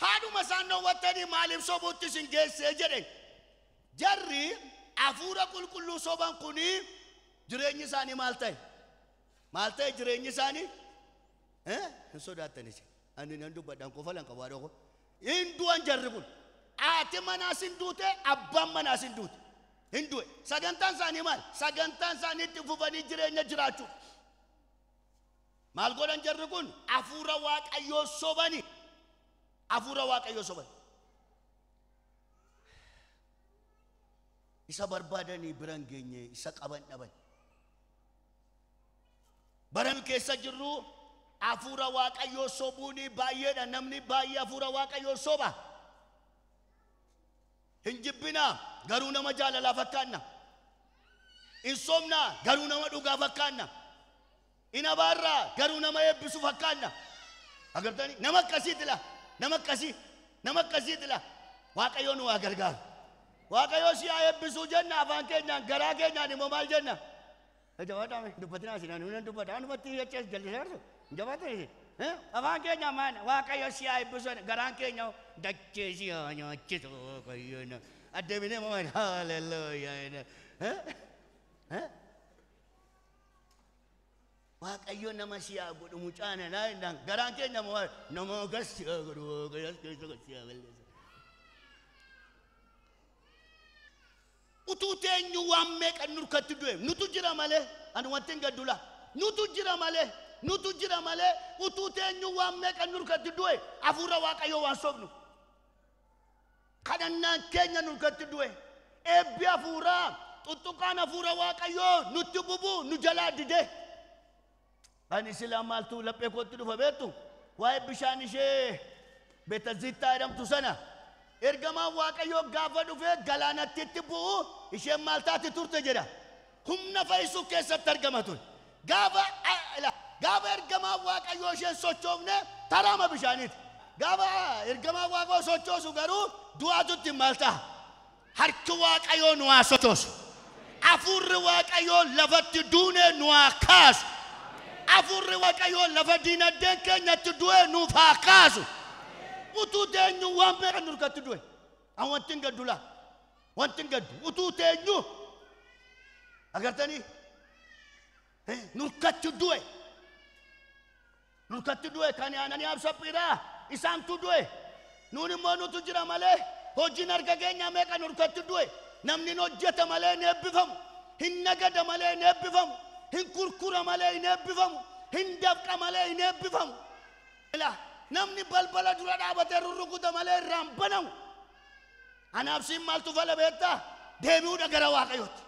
Haadhuma isaan dhoowwattanii maaliif sobuutti isin geessee jedhe. Jarri hafuura qulqulluu soban kuni jireenyi isaanii maal ta'e? Maal ta'e jireenyi isaanii? Hin sodaattanis. Ani nan dubbadhaan qofa lan qabu haadha koo. Hin du'an jarri kun. Haati manaas hin duute, abbaan manaas hin duute. Hin du'e. Sagantaan isaanii maal? Sagantaan isaanii itti fufanii jireenya jiraachuu. Maal godhan jarri kun? Hafuura Waaqayyoo sobani. Hafuura Waaqayyoo sobani. Isa barbaadanii bira hin geenye, isa qaban dhaban. Bara keessa jirru hafuura Waaqayyoo sobuun baay'eedha. Namni baay'ee hafuura Waaqayyoo soba. Hin jibbinaa garuu nama jaalalaa fakkaanna. Hin sobnaa garuu nama dhugaa fakkaanna. Hin abaarraa garuu nama eebbisu fakkaanna. Agartanii nama akkasiiti laa. Nama akkasii. Nama akkasiiti laa. Waaqayyo nu haa gargaaru. Waaqayyo si haa eebbisuu jenna afaan keenyaan garaa keenyaan immoo maal jenna? Jabaadhaa dubbatinaa isin ani nan dubbadha. Anumatti jecha jallisaa jirtu. Jabaadhaa isin. Afaan keenya maal? Waaqayyo si haa eebbisu garaan keenya dachee si haa nyaachisu Waaqayyo. Adeemnee maal? Haleluuyaa. Waaqayyo nama si haa godhu mucaana naa jennaan garaan keenya maal? Nama gas si haa godhu Waaqayyo as keessa si haa balleessu. Utuu teenyu waan meeqan nurkatti du'e nutu jira malee ani wanti hin gaddu laa nutu jira malee nutu jira malee utuu teenyu waan meeqan nurkatti du'e hafuura Waaqayyoo waan sobnu kadhannaan keenya nurkatti du'e eebbi hafuuraa tuttuqaan hafuura Waaqayyoo nutti bubu nu jalaa dide. Ani silaa maaltu laphee kootti dhufa beektu waa'ee bishaan ishee Beetazittaa jedhamtu sana. Ergamaan Waaqayyoo gaafa dhufee galaanatti itti bu'u isheen maal taati turte jedha. Humna fayyisuu keessatti argama ture. Gaafa ergamaan Waaqayyoo isheen sochoofne taraama bishaaniiti. Gaafa ergamaan Waaqayyoo sochoosu garuu du'aatu itti maal ta'a? Harki Waaqayyoo nu haa sochoosu. Hafuurri Waaqayyoo lafatti duune nu haa kaasu. Hafuurri Waaqayyoo lafa diinagdeen keenyatti du'e nuuf haa kaasu. Utuu teenyu waan meeqa nurkatti du'e. An wanti hin gaddu laa. Wanti hin gaddu. Utuu teenyu agartanii nurkatti du'e. Nurkatti du'e kan Ananiyaaf Saphiiraa isaantu du'e. Nuun immoo nutu jira malee hojiin harka keenyaa meeqa nurkatti du'e. Namni hin hojjeta malee hin eebbifamu. Hin nagada malee hin eebbifamu. Hin kurkura malee hin eebbifamu. Hin dafqa malee hin eebbifamu. Namni balbala dura dhaabatee rurrukuta malee irraan banamu. Anaaf siin maaltu fala beektaa? Deebi'uudha gara Waaqayyootti.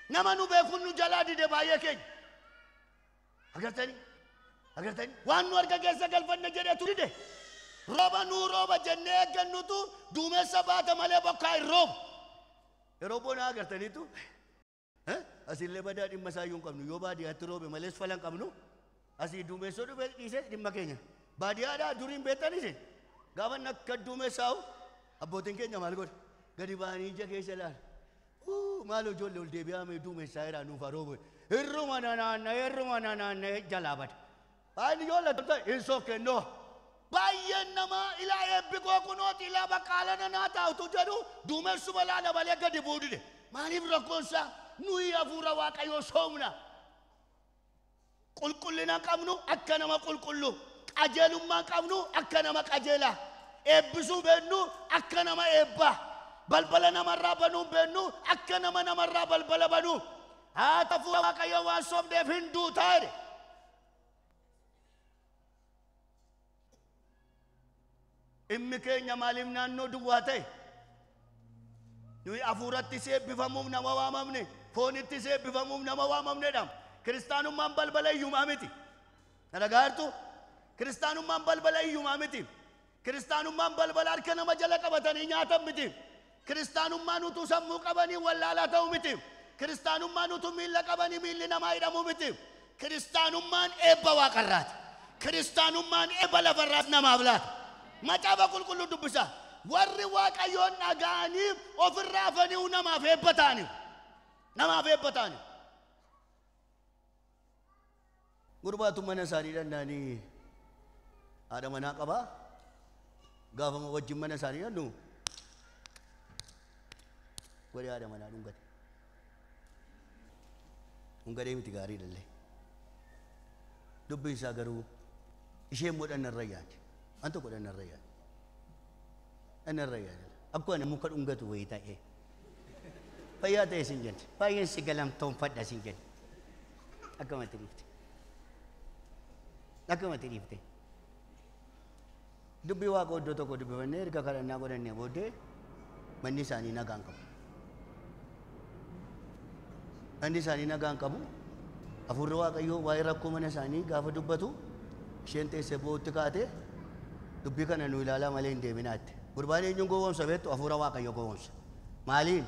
Nama nu beekuun nu jalaa dide baay'ee keenya. Agartanii? Agartanii? Waan nu harka keessa galfanne jedhetu dide. Rooba nuu rooba jennee eeggannutu duumessa baata malee bokkaa hin roobu. Yeroo bonaa agartaniitu asillee badaa dhimma isaa iyyuu hin qabnu. Yoo baadiyyaatti roobe malees fala hin qabnu. Asii duumessoo dhufe dhiisee dhimma keenya. Baadiyyaadhaa duriin beektan isin. Gaafa inni akka duumessaa'u abbootiin keenya maal godhe? Gadi ba'anii ija keessa ilaalu. Maal ijoollee ol deebi'aa mee duumessaa jiraa nuuf haa roobu. Hirruma nanaanna'ee hirruma nanaanna'ee jalaa bada. Baay'inni ijoollee tolta hin sokkennoo. Baay'een namaa ilaa eebbi koo kunooti ilaa baqqaalana naa taa'utu jedhu duumessuma laala malee gadi bu'uu dide. Maaliif rakkoonsaa? Nuyi hafuura Waaqayyoo soomna. Qulqullina qabnu akka nama qulqullu. Qajeelummaa qabnu akka nama qajeelaa. Eebbisuu beennu akka nama eebbaa. Balbala namarraa banuu beennu akka nama namarraa balbala banuu. Haa hafuura Waaqayyoo waan soomneef hin duutaa jedhe. Dhimmi keenya maaliif naannoo duwwaa ta'e? Nuyi hafuuratti eebbifamuuf nama waamamne, foonitti eebbifamuuf nama waamamnedha. Kiristaanummaan balbala hiyyumaa miti. Na dhagaartu? Kiristaanummaan balbala hiyyumaa miti. Kiristaanummaan balbala harka nama jala qabatanii nyaatan miti. Kiristaanummaan utuu sammuu qabanii wallaalaa ta'uu miti. Kiristaanummaan utuu miilla qabanii miilli namaa hidhamuu miti. Kiristaanummaan eebba waaqarraati. Kiristaanummaan eebba lafarraas namaaf laata. Macaafa qulqulluu dubbisa. Warri Waaqayyoon dhaga'anii ofirraa hafanii namaaf eebba ta'anii. Namaaf eebba ta'anii. Gurbaatu mana isaanii danda'anii haadha manaa qabaa. Gaafa wajjin mana isaanii danda'u godhee haadha manaa dhungate. Dhungadee miti gaarii illee. Dubbiin isaa garuu isheen immoo dhannarra yaade. Waan tokko dhannarra yaade. Dhannarra yaade. Akkuma ani muka dhungatu wayii ta'ee. Fayyaa ta'e sin jette. Baay'een si galamtoonfadha sin jette. Akkamatti dhiifte. Akkamatti dhiifte. Dubbii Waaqa iddoo tokko dubbifannee erga kadhannaa godhannee booddee manni isaanii nagaan qabu. Manni isaanii nagaan qabu. Hafuurri Waaqayyoo waa'ee rakkoo mana isaanii gaafa dubbatu isheen teessee boo'utti kaatee dubbii kana nu ilaalaa malee hin deebinaatti. Gurbaan eenyuun gowwoomsa beektu? Hafuura Waaqayyoo gowwoomsa. Maaliin?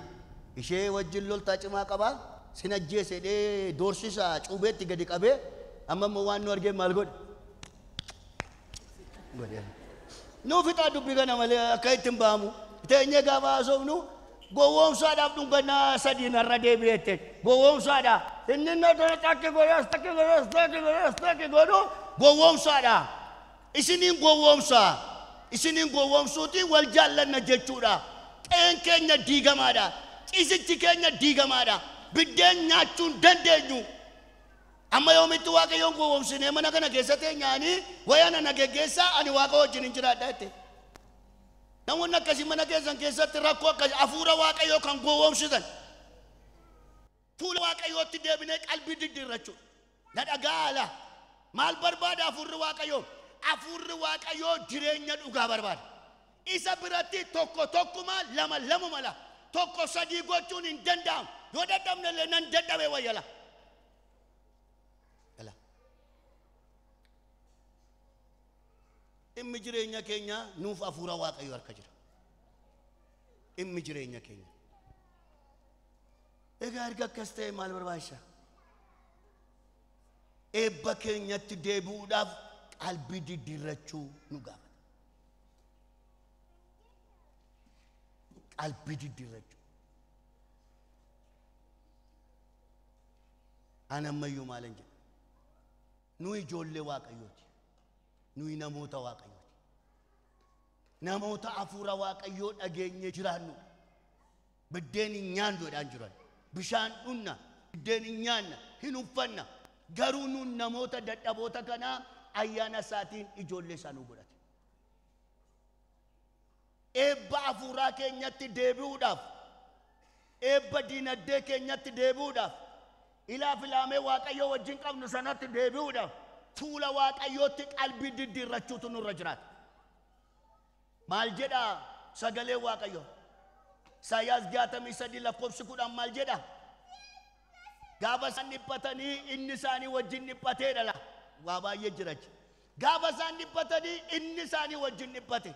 Ishee wajjin loltaa cimaa qabaa sin ajjeese jedhee doorsisa cuubeetti gadi qabee amma immoo waan nu argeen maal godhe? Godhe. Nuu fixaa dubbii kana malee akka ittiin ba'amu. Teenyee gaafa haasofnu gowwoomsaadhaaf dhungannaa sadii narra deebi'eette. Gowwoomsaadha. Inni na dura takki godhe as takki godhe as takki godhe as takki godhu gowwoomsaadha. Isiniin gowwoomsa. Isiniin gowwoomsuuti wal jaallanna jechuudha. Qe'een keenya diigamaadha. Ciisichi keenya diigamaadha. Biddeen nyaachuu hin dandeenyu. Amma yoomitti Waaqayyoon gowwoomsinee mana kana keessa teenyaanii wayana na geggeessaa ani Waaqa wajjin hin jiraadha jette. Namoonni akkasii mana keessan keessatti rakkoo akkasii hafuura Waaqayyoo kan gowwoomsitan. Fuula Waaqayyootti deebinee qalbii diddiirrachuudha. Na dhagaala. Maal barbaada hafuurri Waaqayyoo? Hafuurri Waaqayyoo jireenya dhugaa barbaada. Isa biratti tokko tokkuma lama lamuma la. Tokko sadii gochuun hin danda'amu. Yoo dadhabne illee nan dadhabe wayyala. Dhimmi jireenya keenya nuuf hafuura Waaqayyoo harka jira. Dhimmi jireenya keenya. Egaa erga akkas ta'e maal barbaachisa? Eebba keenyatti deebi'uudhaaf qalbii diddiirrachuu nu gaafata. Qalbii diddiirrachuu. Ani ammayyuu maalan jedha? Nuyi ijoollee Waaqayyooti. Nuyi namoota Waaqayyooti. Namoota hafuura Waaqayyoo dhageenyee jiraannudha. Biddeen hin nyaannu jedhaan jiran. Bishaan dhunna, biddeen hin nyaanna, hin uffanna. Garuu nun namoota dadhaboota kanaa ayyaana isaatiin ijoollee isaa nu godhate. Eebba hafuuraa keenyatti deebi'uudhaaf, eebba diinagdee keenyatti deebi'uudhaaf, ilaa filaamee Waaqayyoo wajjin qabnu sanatti deebi'uudhaaf fuula Waaqayyootti qalbii diddiirrachuutu nurra jiraata. Maal jedha sagalee Waaqayyoo? Isaayyaas 63 lakkoofsi 10 maal jedha? Gaafa isaan dhiphatanii inni isaanii wajjin dhiphateedha la. Waa baay'ee jira achi. Gaafa isaan dhiphatanii inni isaanii wajjin dhiphate.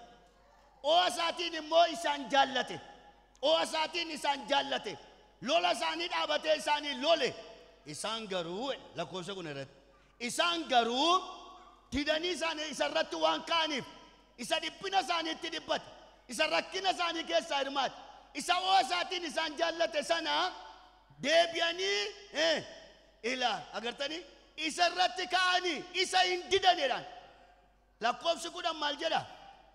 O'a isaatiin immoo isaan jaallate. O'a isaatiin isaan jaallate. Lola isaanii dhaabatee isaanii lole. Isaan garuu lakkoofsa kun irratti. Isaan garuu didanii isaanii isa irratti waan ka'aniif isa dhiphina isaaniitti dhiphate. Isa rakkina isaanii keessaa hirmaate. Isa o'a isaatiin isaan jaallate sana deebi'anii ilaa agartanii isa irratti ka'anii isa hin didanidhaan. Lakkoofsi 10 maal jedha?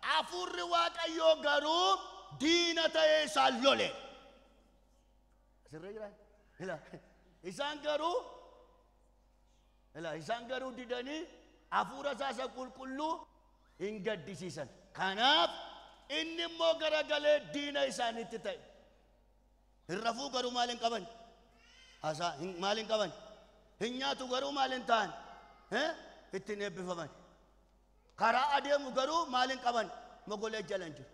Hafuurri Waaqayyoo garuu diina ta'ee isaan lole. Asirra jira. Ila isaan garuu didanii hafuura isaa isa qulqulluu hin gaddisiisan. Kanaaf inni immoo garagalee diina isaaniitti ta'e. Hin rafuu garuu maal hin qaban? Haasaa maal hin qaban? Hin nyaatu garuu maal hin ta'an? Ittiin eebbifaman. Karaa adeemu garuu maal hin qaban? Mogolee jala hin jiru.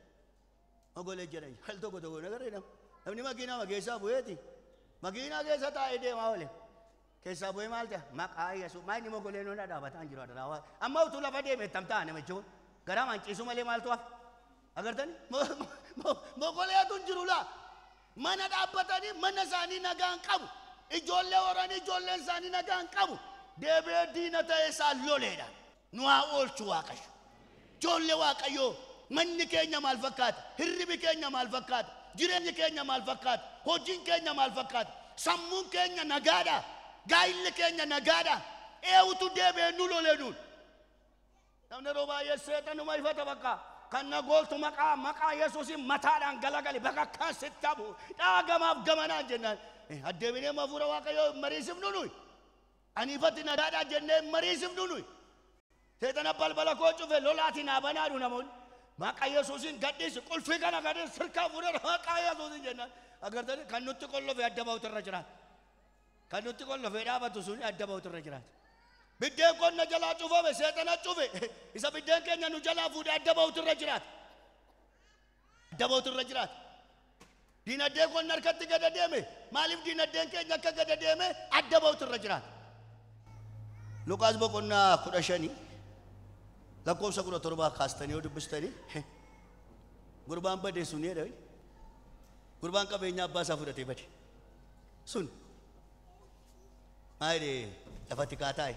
Mogolee jala hin jiru. Al tokko tokko nagarree namni makiinaa keessaa bu'eeti. Makiinaa keessa taa'ee deemaa oole. Keessaa bu'ee maal ta'a? Maqaa Yesuus. Maal inni mogolee nuun dhaabataa hin jiru adaraa. Amma utuu lafa deeme tam ta'a namichi kun. Garaa manciisu malee maaltu hafa? Agartani? Mogoleetu hin jiru laa. Mana dhaabbatanii mana isaanii nagaa hin qabu. Ijoollee horanii ijoolleen isaanii nagaa hin qabu. Deebi'ee diina ta'ee isaan loleedha. Nu haa oolchu Waaqayyo. Ijoollee Waaqayyoo manni keenya maal fakkaata? Hirribi keenya maal fakkaata? Jireenyi keenya maal fakkaata? Hojiin keenya maal fakkaata? Sammuun keenya nagaadha. Gaa'illi keenya nagaadha. Eenyutu deebi'ee nu lolee nuun? Namni yeroo baay'ee seexanuma ifata bakka. Kan na gooltu maqaa Yesuusiin mataadhaan galagali bakka akkaan sitti hafu dhaagamaaf gamanaan jennaan. Addeebinee hafuura Waaqayyoo mariisifnu nuyi. Ani ifatti nagaadhaa jennee mariisifnu nuyi. Seexana balbala koo cufe lolaati naa banaadhu namoonni. Maqaa Yesuusiin gadhiisi qulfii kana gadhiisi sirkaa fuudhee maqaa Yesuusiin jennaan. Agartanii kan nutti qollofe adda ba'utu irra jiraata. Kan nutti qollofe dhaabatu suni adda ba'utu irra jiraata. Biddeen qonna jalaa cufame seexana cufe isa biddeen keenya nu jalaa fuudhee adda ba'utu irra jiraata. Adda ba'utu irra jiraata. Diinagdeen qonna harkatti gada deeme maaliif diinagdeen keenya akka gada deeme adda ba'utu irra jiraata. Luqaas boqonnaa 15 lakkoofsa 17 kaastanii yoo dubbistanii gurbaan badee sun jedha. Gurbaan qabeenya abbaa isaa fudhatee bade sun maal lafatti kaataa'e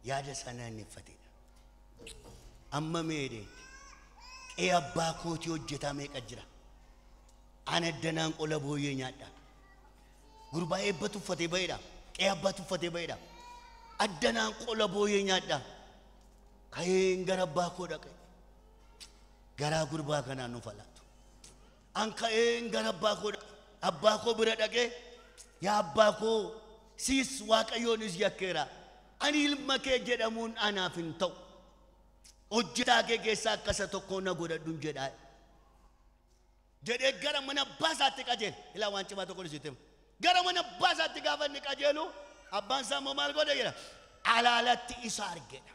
yaada sana inni uffatedha. Amma meedee qe'ee abbaa kootii hojjetaa meeqa jira? Ana addanaan qola booyyee nyaadha. Gurbaa eebbatu uffatee ba'edha. Qe'ee abbaatu uffatee ba'edha. Addanaan qola booyyee nyaadha. Ka'een gara abbaa koo dhaqe. Garaa gurbaa kanaan nu falaatu. An ka'een gara abbaa koo dhaqe. Abbaa koo bira dhaqee yaa abbaa koo siis Waaqayyoonis yakkeera. Ani ilma kee jedhamuun anaaf hin ta'u. Hojjetaa kee keessaa akkasa tokko na godhadhuun jedhaa. Jedhee gara mana abbaa isaatti qajeele. Ilaa waan cimaa tokko sitti hima. Gara mana abbaa isaatti gaafa inni qajeelu abbaan isaa immoo maal godhe jedha? Alaalatti isa argedha.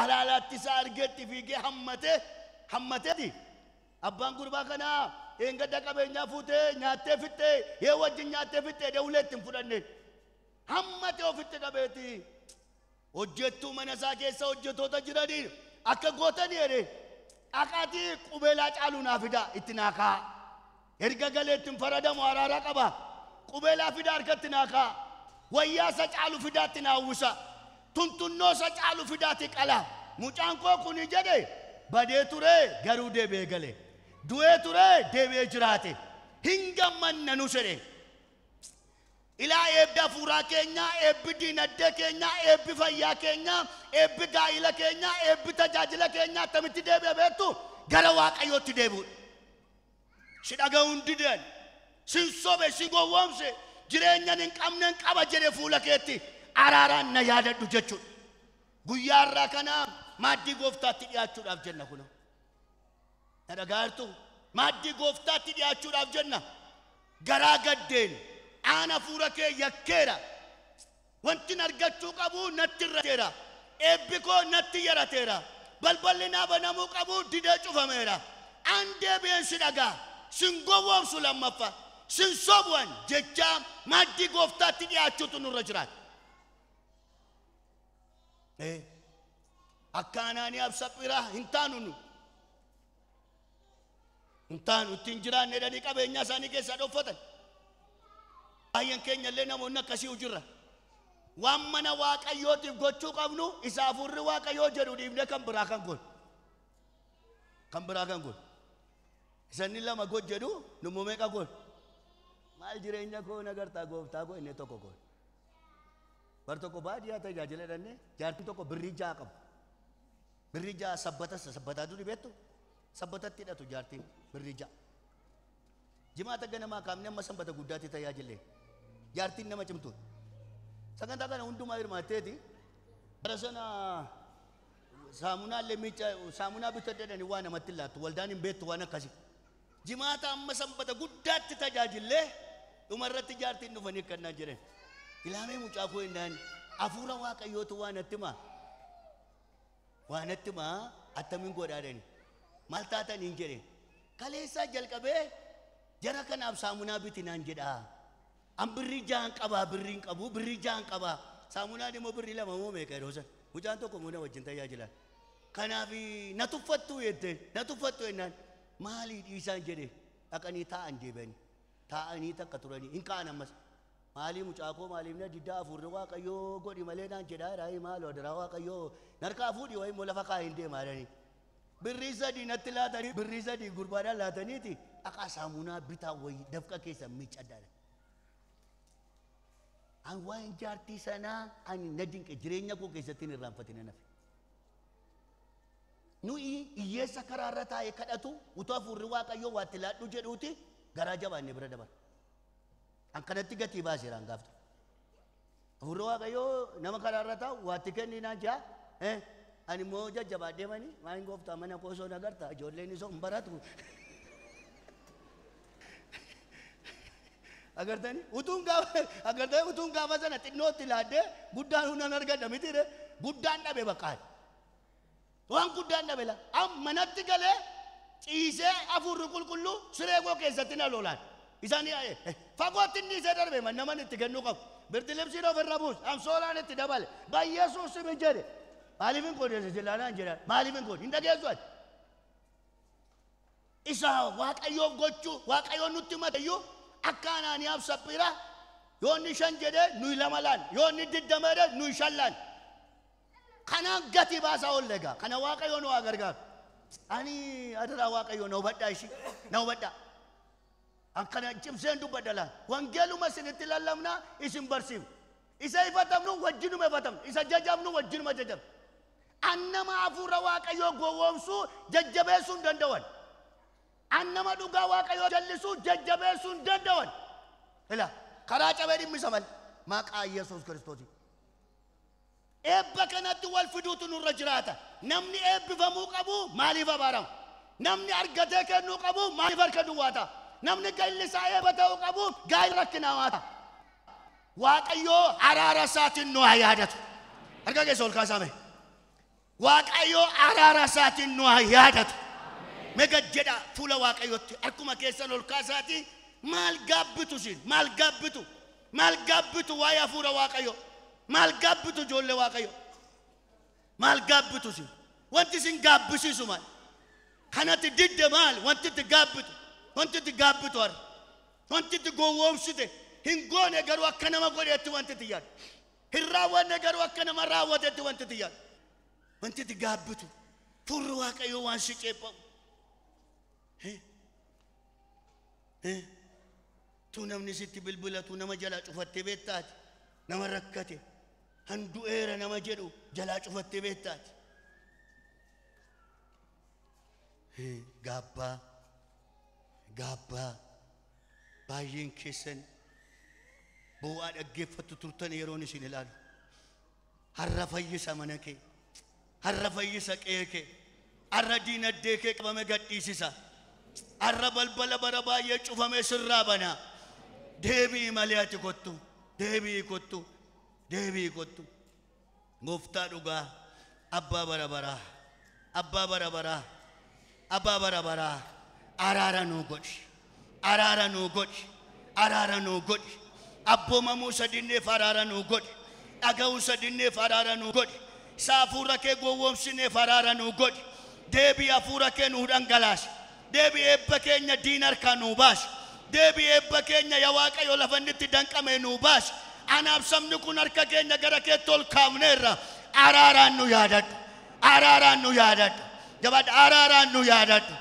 Alaalatti isa argetti fiigee hammateeti. Abbaan gurbaa kanaa eengadda qabeenyaa fuutee nyaattee fixxee yee wajjin nyaattee fixxee dee ulee itti hin fudhanne. Hammatee ofitti qabeeti. Hojjettuu mana isaa keessa hojjettoota jiraniin akka gootanii jedhee dhaqaatii qubeelaa caalu naa fidaa itti naa kaa'a. Erga galee ittiin faradamu araara qaba. Qubeelaa fidaa harkatti naa kaa'a. Wayyaa isa caalu fidaatti naa uwwisa. Tuntunnoo isa caalu fidaatti qala. Mucaan koo kuni jedhe badee ture garuu deebi'ee gale. Du'ee ture deebi'ee jiraate. Hin gammanna nu jedhe. Ilaa eebbi hafuuraa keenyaa, eebbi diinagdee keenyaa, eebbi fayyaa keenyaa, eebbi gaa'ila keenyaa, eebbi tajaajila keenyaa akkamitti deebi'a beektu? Gara Waaqayyootti deebi'uudha. Si dhaga'uun dideen, sin sobe, si gowwoomse, jireenya hin qabne hin qaba jedhee fuula keetti araaraan na yaadadhu jechuudha. Guyyaa har'aa kana maaddii gooftaatti dhiyaachuudhaaf jenna kunoo. Na dhagaa jirtu? Maaddii gooftaatti dhiyaachuudhaaf jenna. Garaa gaddeen aan hafuura kee yakkeera. Wanti argachuu qabu natti irrateera. Eebbi koo natti yarateera. Balballi naa banamuu qabu didee cufameera. Aan deebi'een si dhagaa. Sin gowwoomsu lammaffaa. Sin sobu'an jecha maaddii gooftaatti dhiyaachuutu nurra jiraata. Akka Anaaniyaaf Saphiraa hin taanu nu. Hin taanu ittiin jiraanne jedhanii qabeenyaa isaanii keessaa dhoffatan. Baay'een keenya illee namoonni akkasii jirra. Waan mana Waaqayyootiif gochuu qabnu isa hafuurri Waaqayyoo jedhu dhiifnee kan biraa kan goonu. Kan biraa kan goonu. Isanni lama god jedhu nummoo meeqa goonu? Maal jireenya koo nagartaa gooftaa koo inni tokko goonu. Bar tokko baadiyyaa tajaajila jedhannee jaartiin tokko birrii 6 qabu. Birrii 6 sabbata sabbataa duri beektu sabbatatti hidhatu jaartiin birrii 6. Jimaata ganamaa kaafnee amma sanbata guddaatti tajaajille. Jaartiin nama cimtuudha. Sagantaa kana hundumaa hirmaatteeti. Bara sana saamunaa illee miicca saamunaa bitadhanii waa namatti laattu waldaan hin beektu waan akkasii. Jimaata amma sanbata guddaatti tajaajillee dhumarratti jaartiin dhufanii kannaan jedhan. Ilaamee mucaa koo innaan hafuura waaqayyootu waa natti himaa. Waa natti himaa attamiin godhaadhani. Maal taataniin jedhe. Kaleessaa jalqabee jara kanaaf saamunaa biti naan jedhaa. An birrii 6 qabaa birrii hin qabu birrii 6 qabaa. Saamunaan immoo birrii 2 moo meeqa yeroo sana. Mucaan tokko immoo na wajjin tajaajilaa. Kanaaf na tuffattu jette na tuffattu jennaan maalii dhiisaan jedhe dhaqanii taa'an deebi'anii taa'anii takka turanii hin ka'an ammas. Maalii mucaa koo maaliif na diddaa hafuurri waaqayyoo godhi malee naan jedhaa raayii maaloo adaraa waaqayyoo narkaa fuudhi wayii immoo lafa kaa'ee hin deemaa jedhanii. Birrii 3 natti laatanii birrii 3 gurbaadhaan laataniiti dhaqaa saamunaa bitaa wayii dafqa keessa miiccadhaadha. An waan jaartii sanaa ani na dinqe jireenya koo keessatti hin irraanfatin nafe. Nuyi hiyyeessa karaarra taa'ee kadhatu utuu hafuurri waaqayyoo waatti laadhu jedhuuti garaa jabaannee bira dabala. An kanatti gatii baaseera an gaaftu. Hafuurri waaqayyoo nama karaarra taa'u waatti kenni naan jaa. Ani immoo jajjabaadhee mani maal gooftaa mana koo osoo nagarta ijoolleen isoo hin baratu. Agartanii utuun gaafa agartanii utuun gaafa sana xinnootti laaddee guddaan hunan argadha mitiire guddaan dhabe bakkaan. Waan guddaan dhabe la am manatti galee ciisee hafuurri qulqulluu siree koo keessatti na lolaan. Isaan fagootti inni isee darbe naman itti kennuu qabu. Birdi libsiin ofirra buus amsoolaan itti dabale bayyeesuus simi jedhe. Maaliif hin qoodne silaanaan jedha maaliif hin qoodne hin dhageessu ati. Isa waaqayyoof gochuu waaqayyoon nutti himate iyyuu akka Anaaniyaaf Saphiiraa yoo inni 5 jedhee nuyi 2 laan yoo inni 20 jedhee nuyi 5 laan. Kanaan gatii baasaa oolle egaa kana waaqayyoon nu haa gargaaru. Ani adaraa waaqayyoo na hubadhaa ishii na hubadhaa. An kana cimseen dubbadha laan wangeeluma isinitti lallabnaa isin barsiifna. Isa ifatamnu wajjinuma ifatamna isa jajabnu wajjinuma jajabna. An nama hafuura waaqayyoo gowwoomsuu jajjabeessuu hin danda'an. An nama dhugaa waaqayyoo jallisuu jajjabeessuu hin danda'an. Ilaa karaa cabee dhimmisa malee maqaa Yesuus Kiristoosiin. Eebba kanatti wal fiduutu nurra jiraata. Namni eebbifamuu qabu maaliif abaarama? Namni argatee kennuu qabu maaliif harka duwwaa ta'a? Namni gaa'illi isaa eebba ta'uu qabu gaa'illi rakkinaa ta'a. Waaqayyoo araara isaatiin nu haa yaadatu. Harka keessa ol kaasaa mee. Waaqayyoo araara isaatiin nu haa yaadatu. Mee gad jedhaa fuula waaqayyootti harkuma keessan ol kaasaati maal gaabbitu siin maal gaabbitu maal gaabbitu waa'ee hafuura waaqayyoo maal gaabbitu ijoollee waaqayyoo maal gaabbitu siin wanti isin gaabbisiisu maal kanatti didde maal wanti itti gaabbitu wanti itti gaabbitu har'a wanti itti gowwoomsite hin goone garuu akka nama godheetti wanti itti yaadu hin raawwanne garuu akka nama raawwatetti wanti itti yaadu wanti itti gaabbitu fuulli waaqayyoo waan si ceephamu. Tu namni sitti bilbilatu nama jalaa cufattee beektaati nama rakkate handu'eera nama jedhu jalaa cufattee beektaati. Gaabbaa gaabbaa baay'een keessan boo'aa dhaggeeffattu turtan yeroon isin ilaalu. Har'a fayyisa mana kee har'a fayyisa qe'ee kee har'a diinagdee kee qabame gadhiisisa. Har'a balbala bara baay'ee cufame sirraa banaa. Deebi'i malee ati kottu deebi'i kottu deebi'i kottu. Gooftaa dhugaa abbaa bara baraa abbaa bara baraa abbaa bara baraa araara nuu godhi araara nuu godhi araara nuu godhi abboomamuu sadinneef araara nuu godhi dhaga'uu sadinneef araara nuu godhi isa hafuura kee gowwoomsineef araara nuu godhi deebii hafuura kee nuu dhangalaasi deebii eebba keenya diina harkaa nuu baasi deebii eebba keenya yaa waaqayyo lafa inni itti danqame nuu baasi anaaf sabni kun harka keenya gara keetti ol kaafneerra araaraan nu yaadadhu araaraan nu yaadadhu jabaadha araaraan nu yaadadhu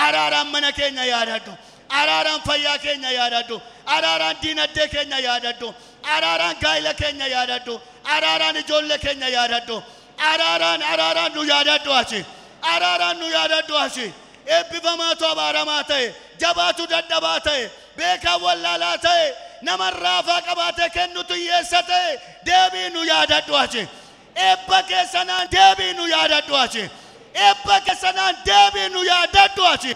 araaraan mana keenya yaadadhu araaraan fayyaa keenya yaadadhu araaraan diinagdee keenya yaadadhu araaraan gaa'ila keenya yaadadhu araaraan ijoollee keenya yaadadhu Araaraan araaraan nu yaadadhu ati. Araaraan nu yaadadhu ati. Eebbifamaatu abaaramaa ta'e, jabaatu dadhabaa ta'e, beekaan wallaalaa ta'e, namarraafaa qabaatee kennutu hiyyeessa ta'e, deebii nu yaadadhu ati. Eebba keessanaan deebii nu yaadadhu ati. Eebba keessanaan deebii nu yaadadhu ati.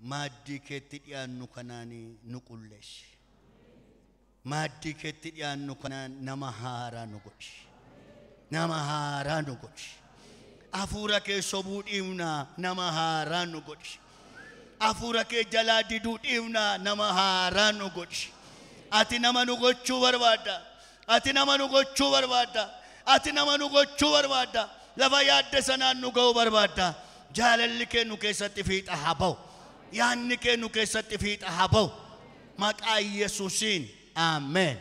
Maaddii keetti dhiyaannu kanaan nu qulleessi. Maaddii keetti dhiyaannu kanaan nama haaraa nu godhi. Nama haaraa nu godhi. Hafuura kee sobuu dhiifnaa nama haaraa nu godhi. Hafuura kee jalaa diduu dhiifnaa nama haaraa nu godhi. Ati nama nu gochuu barbaadda. Ati nama nu gochuu barbaadda. Ati nama nu gochuu barbaadda. Lafa yaadde sanaan nu ga'uu barbaadda. Jaalalli kee nu keessatti fiixa haa ba'u. Yaanni kee nu keessatti fiixa haa ba'u. Maqaa Yesuusiin. Ameen.